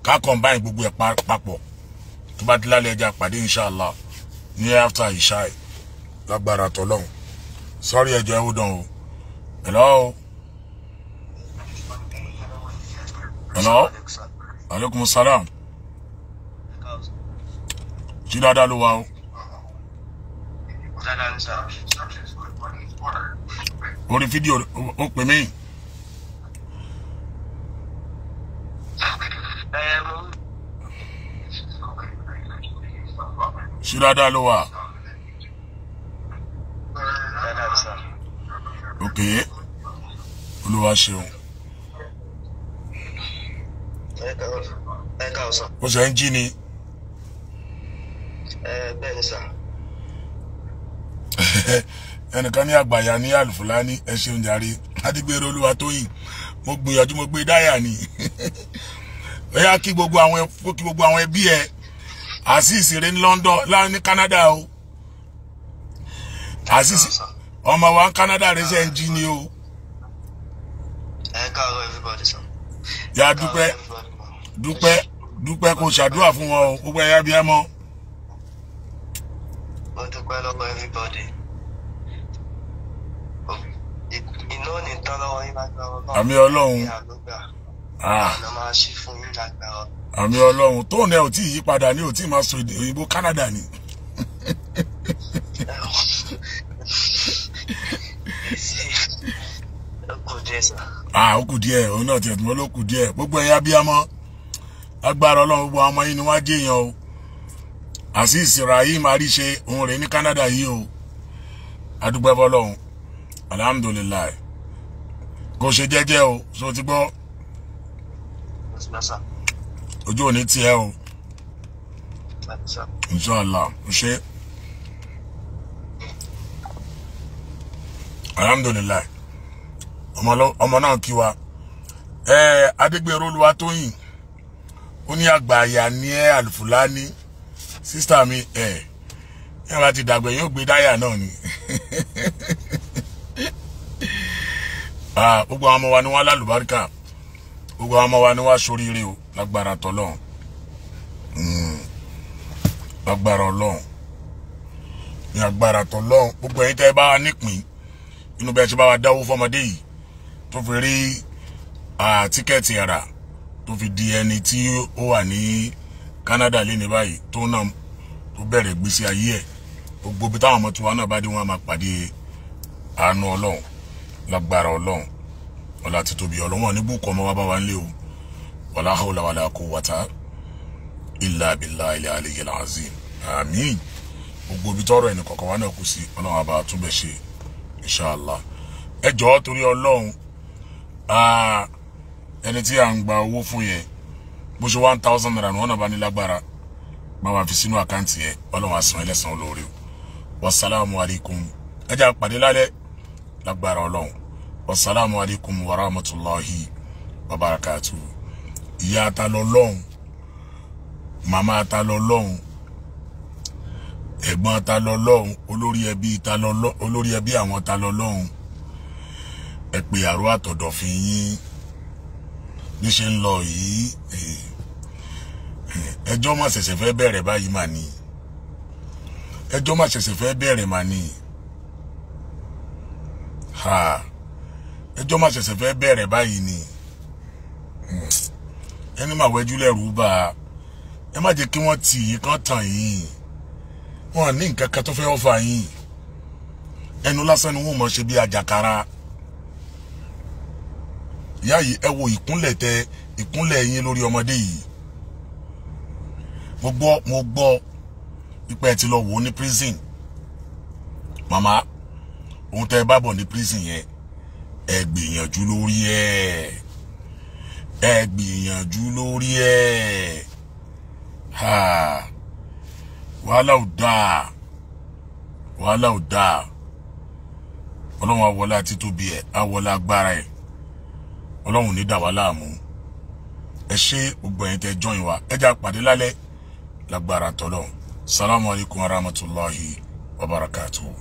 ká combine gbogbo ẹ̀ papọ̀. Tó bá di lálẹ́, ẹja pàdé inshallah ní after ìṣá ẹ̀ lágbára tọ́lọ́hún. Sọ́rí, ẹjọ́ ẹ̀ ó dán o. Hello, hello, aleykum salam. Jí dáadáa ló wà o. Orí fídíò ó pè mí. Ṣé dáadáa ló wà? Ok, olúwa ṣeun. Ó ṣe ń jí ni. Bẹ́ẹ̀ ni sà. Ẹnìkan ní àgbàyà ní àlùfùlání, ẹ ṣeun jàre. Adigbere olúwa tóyìn, mo gbìyànjú, mo gbé dáyà ni. Ó yá, kí gbogbo àwọn ẹbí ẹ. Azeez rẹ ní London, ní Canada o. Azeez ọmọ wa ní Canada rẹ ṣe ń jí ni o. Ẹ káàárọ̀ everybody sir. Yá, dúpẹ́ dúpẹ́ dúpẹ́, kó ṣàdúrà fún wọn o, gbogbo ẹ̀yà bí ẹ mọ́. Mo dúpẹ́ lọ́wọ́ everybody. Iná ní tán lọ́wọ́ yín lágbára Ọlọ́run. Àmín Ọlọ́run. Àná máa ṣí fún yín lágbára. Àmín Ọlọ́run. Tóun ẹ ò tí ì yí padà ní ò tí ì máa sọ èdè òyìnbó Canada ni. Díẹ̀ sà. Ah, ó kù díẹ̀, òun náà tiẹ̀ tún ló kù díẹ̀. Gbogbo ẹ̀yin abiyamọ, agbára Ọlọ́run, gbogbo àwọn ọmọ yín ni wọ́n á jẹ́yàn o. Azeez Rahim Aríṣe, òun rèé ní Canada yìí o. Adúpẹ́ fọ́lọ́run, alhamdulilayi. Kò ṣe jẹ́jẹ́ o, ṣó ti gbọ́? Ojú ò ní tiẹ̀ o. Inshallah, ó ṣe. Alhamdulilayi. Ọmọ náà kí wa. Adégbèrú Olúwatóyìn, ó ní àgbà àyà ní ẹ Àlùfùlání. Sísítà mi, ẹ bá ti dàgbẹ̀ yóò gbé dáyà náà ni. Gbogbo àwọn ọmọ wa ni wọ́n lálùbáríkà, gbogbo àwọn ọmọ wa ni wọ́n ṣoríire o, lágbára tọ́lọ́run, lágbára Ọlọ́run, ní agbára tọ́lọ́run. Gbogbo ẹ̀yin tẹ́ ẹ bá wa nípìn inú bẹ́ẹ̀ ṣe bá wa dáwó fọmọdé yìí tó fi rí tíkẹ́ẹ̀tì ẹ̀rà tó fi di ẹni tí ó wà ní Canada lé ní báyìí, tó náà tó bẹ̀rẹ̀ gbèsè ayé ẹ̀. Gbogbo ibi táwọn ọmọ tiwa náà bá dé, wọn máa pàdé àánú Ọlọ́run, lágbára Ọlọ́run, ọlá títóbi Ọlọ́run. Wọn ní bùkọ́ ọmọ wa bá wa ń lé o. Wàlá hawla wàlá quwwata illa billahi al-aliyyil azim. Àmín. Gbogbo ibi tọ́rọ̀ ẹnì kọ̀ọ̀kan wa náà kù sí, Ọlọ́run àbá túbẹ̀ ṣe, inshallah. Ẹ jọ̀ọ́ torí Ọlọ́run, ẹni tí à ń gba owó fún yẹn, bó ṣe 1,000 naira ni wọ́n náà bá ní lágbára, bá wa fi sínú àkáǹtì yẹn, Ọlọ́run á san ẹlẹ́san olóore o. Wasalaamu alaykum. Ẹ jẹ́ àpàdé lálẹ́ lágbára Ọlọ́run. Wasalaamu alaykum wa rahmatulahi wa barakatuhu. Ìyá ta lọ lọ́hùn, màmá ta lọ lọ́hùn, ẹ̀gbọ́n ta lọ lọ́hùn, olórí ẹbí ta lọ lọ́, olórí ẹbí àwọn ta lọ lọ́hùn. Ẹ pè àrò àtọ̀dọ̀fin yín bí ṣe ń lọ yìí. Ẹjọ́ má ṣẹ̀ṣẹ̀ fẹ́ bẹ̀rẹ̀ báyìí mà ní. Ẹjọ́ má ṣẹ̀ṣẹ̀ fẹ́ bẹ̀rẹ̀ mà ní. Ẹjọ́ má ṣẹ̀ṣẹ̀ fẹ́ bẹ̀rẹ̀ báyìí ni. Ẹni máa wẹ́jú lẹ́rù bá a. Ẹ má jẹ́ kí wọ́n tì yín kán tàn yín. Wọ́n ní nǹkan kan tó fẹ́ ọ̀fà yín. Ẹnu lásán ni wọ́n mọ̀ ṣe bí àjàkárà. Ìyá yìí, ẹ wo ìkúnlẹ̀ tẹ ìkúnlẹ̀ yín lórí ọmọdé yìí. Mo gbọ́ pípẹ́ ti lọ wò ó ní prison. Màmá, ohun tẹ́ ẹ bá bọ̀ ní prison yẹn, ẹ gbìyànjú lórí ẹ̀. Ẹ gbìyànjú lórí ẹ̀. Wàhálà ò dáa. Wàhálà ò dáa. Ọlọ́run á wọlé títóbi ẹ̀, á wọlé agbára ẹ̀. Ọlọ́run ò ní dà wá láàmú. Ẹ ṣé gbogbo ẹ̀yin tẹ́ join wa. Ẹ jẹ́ á pàdé lálẹ́ lágbára tọ́lọ́run. Salamu alaykum wa rahmatulahi wa barakatuhu.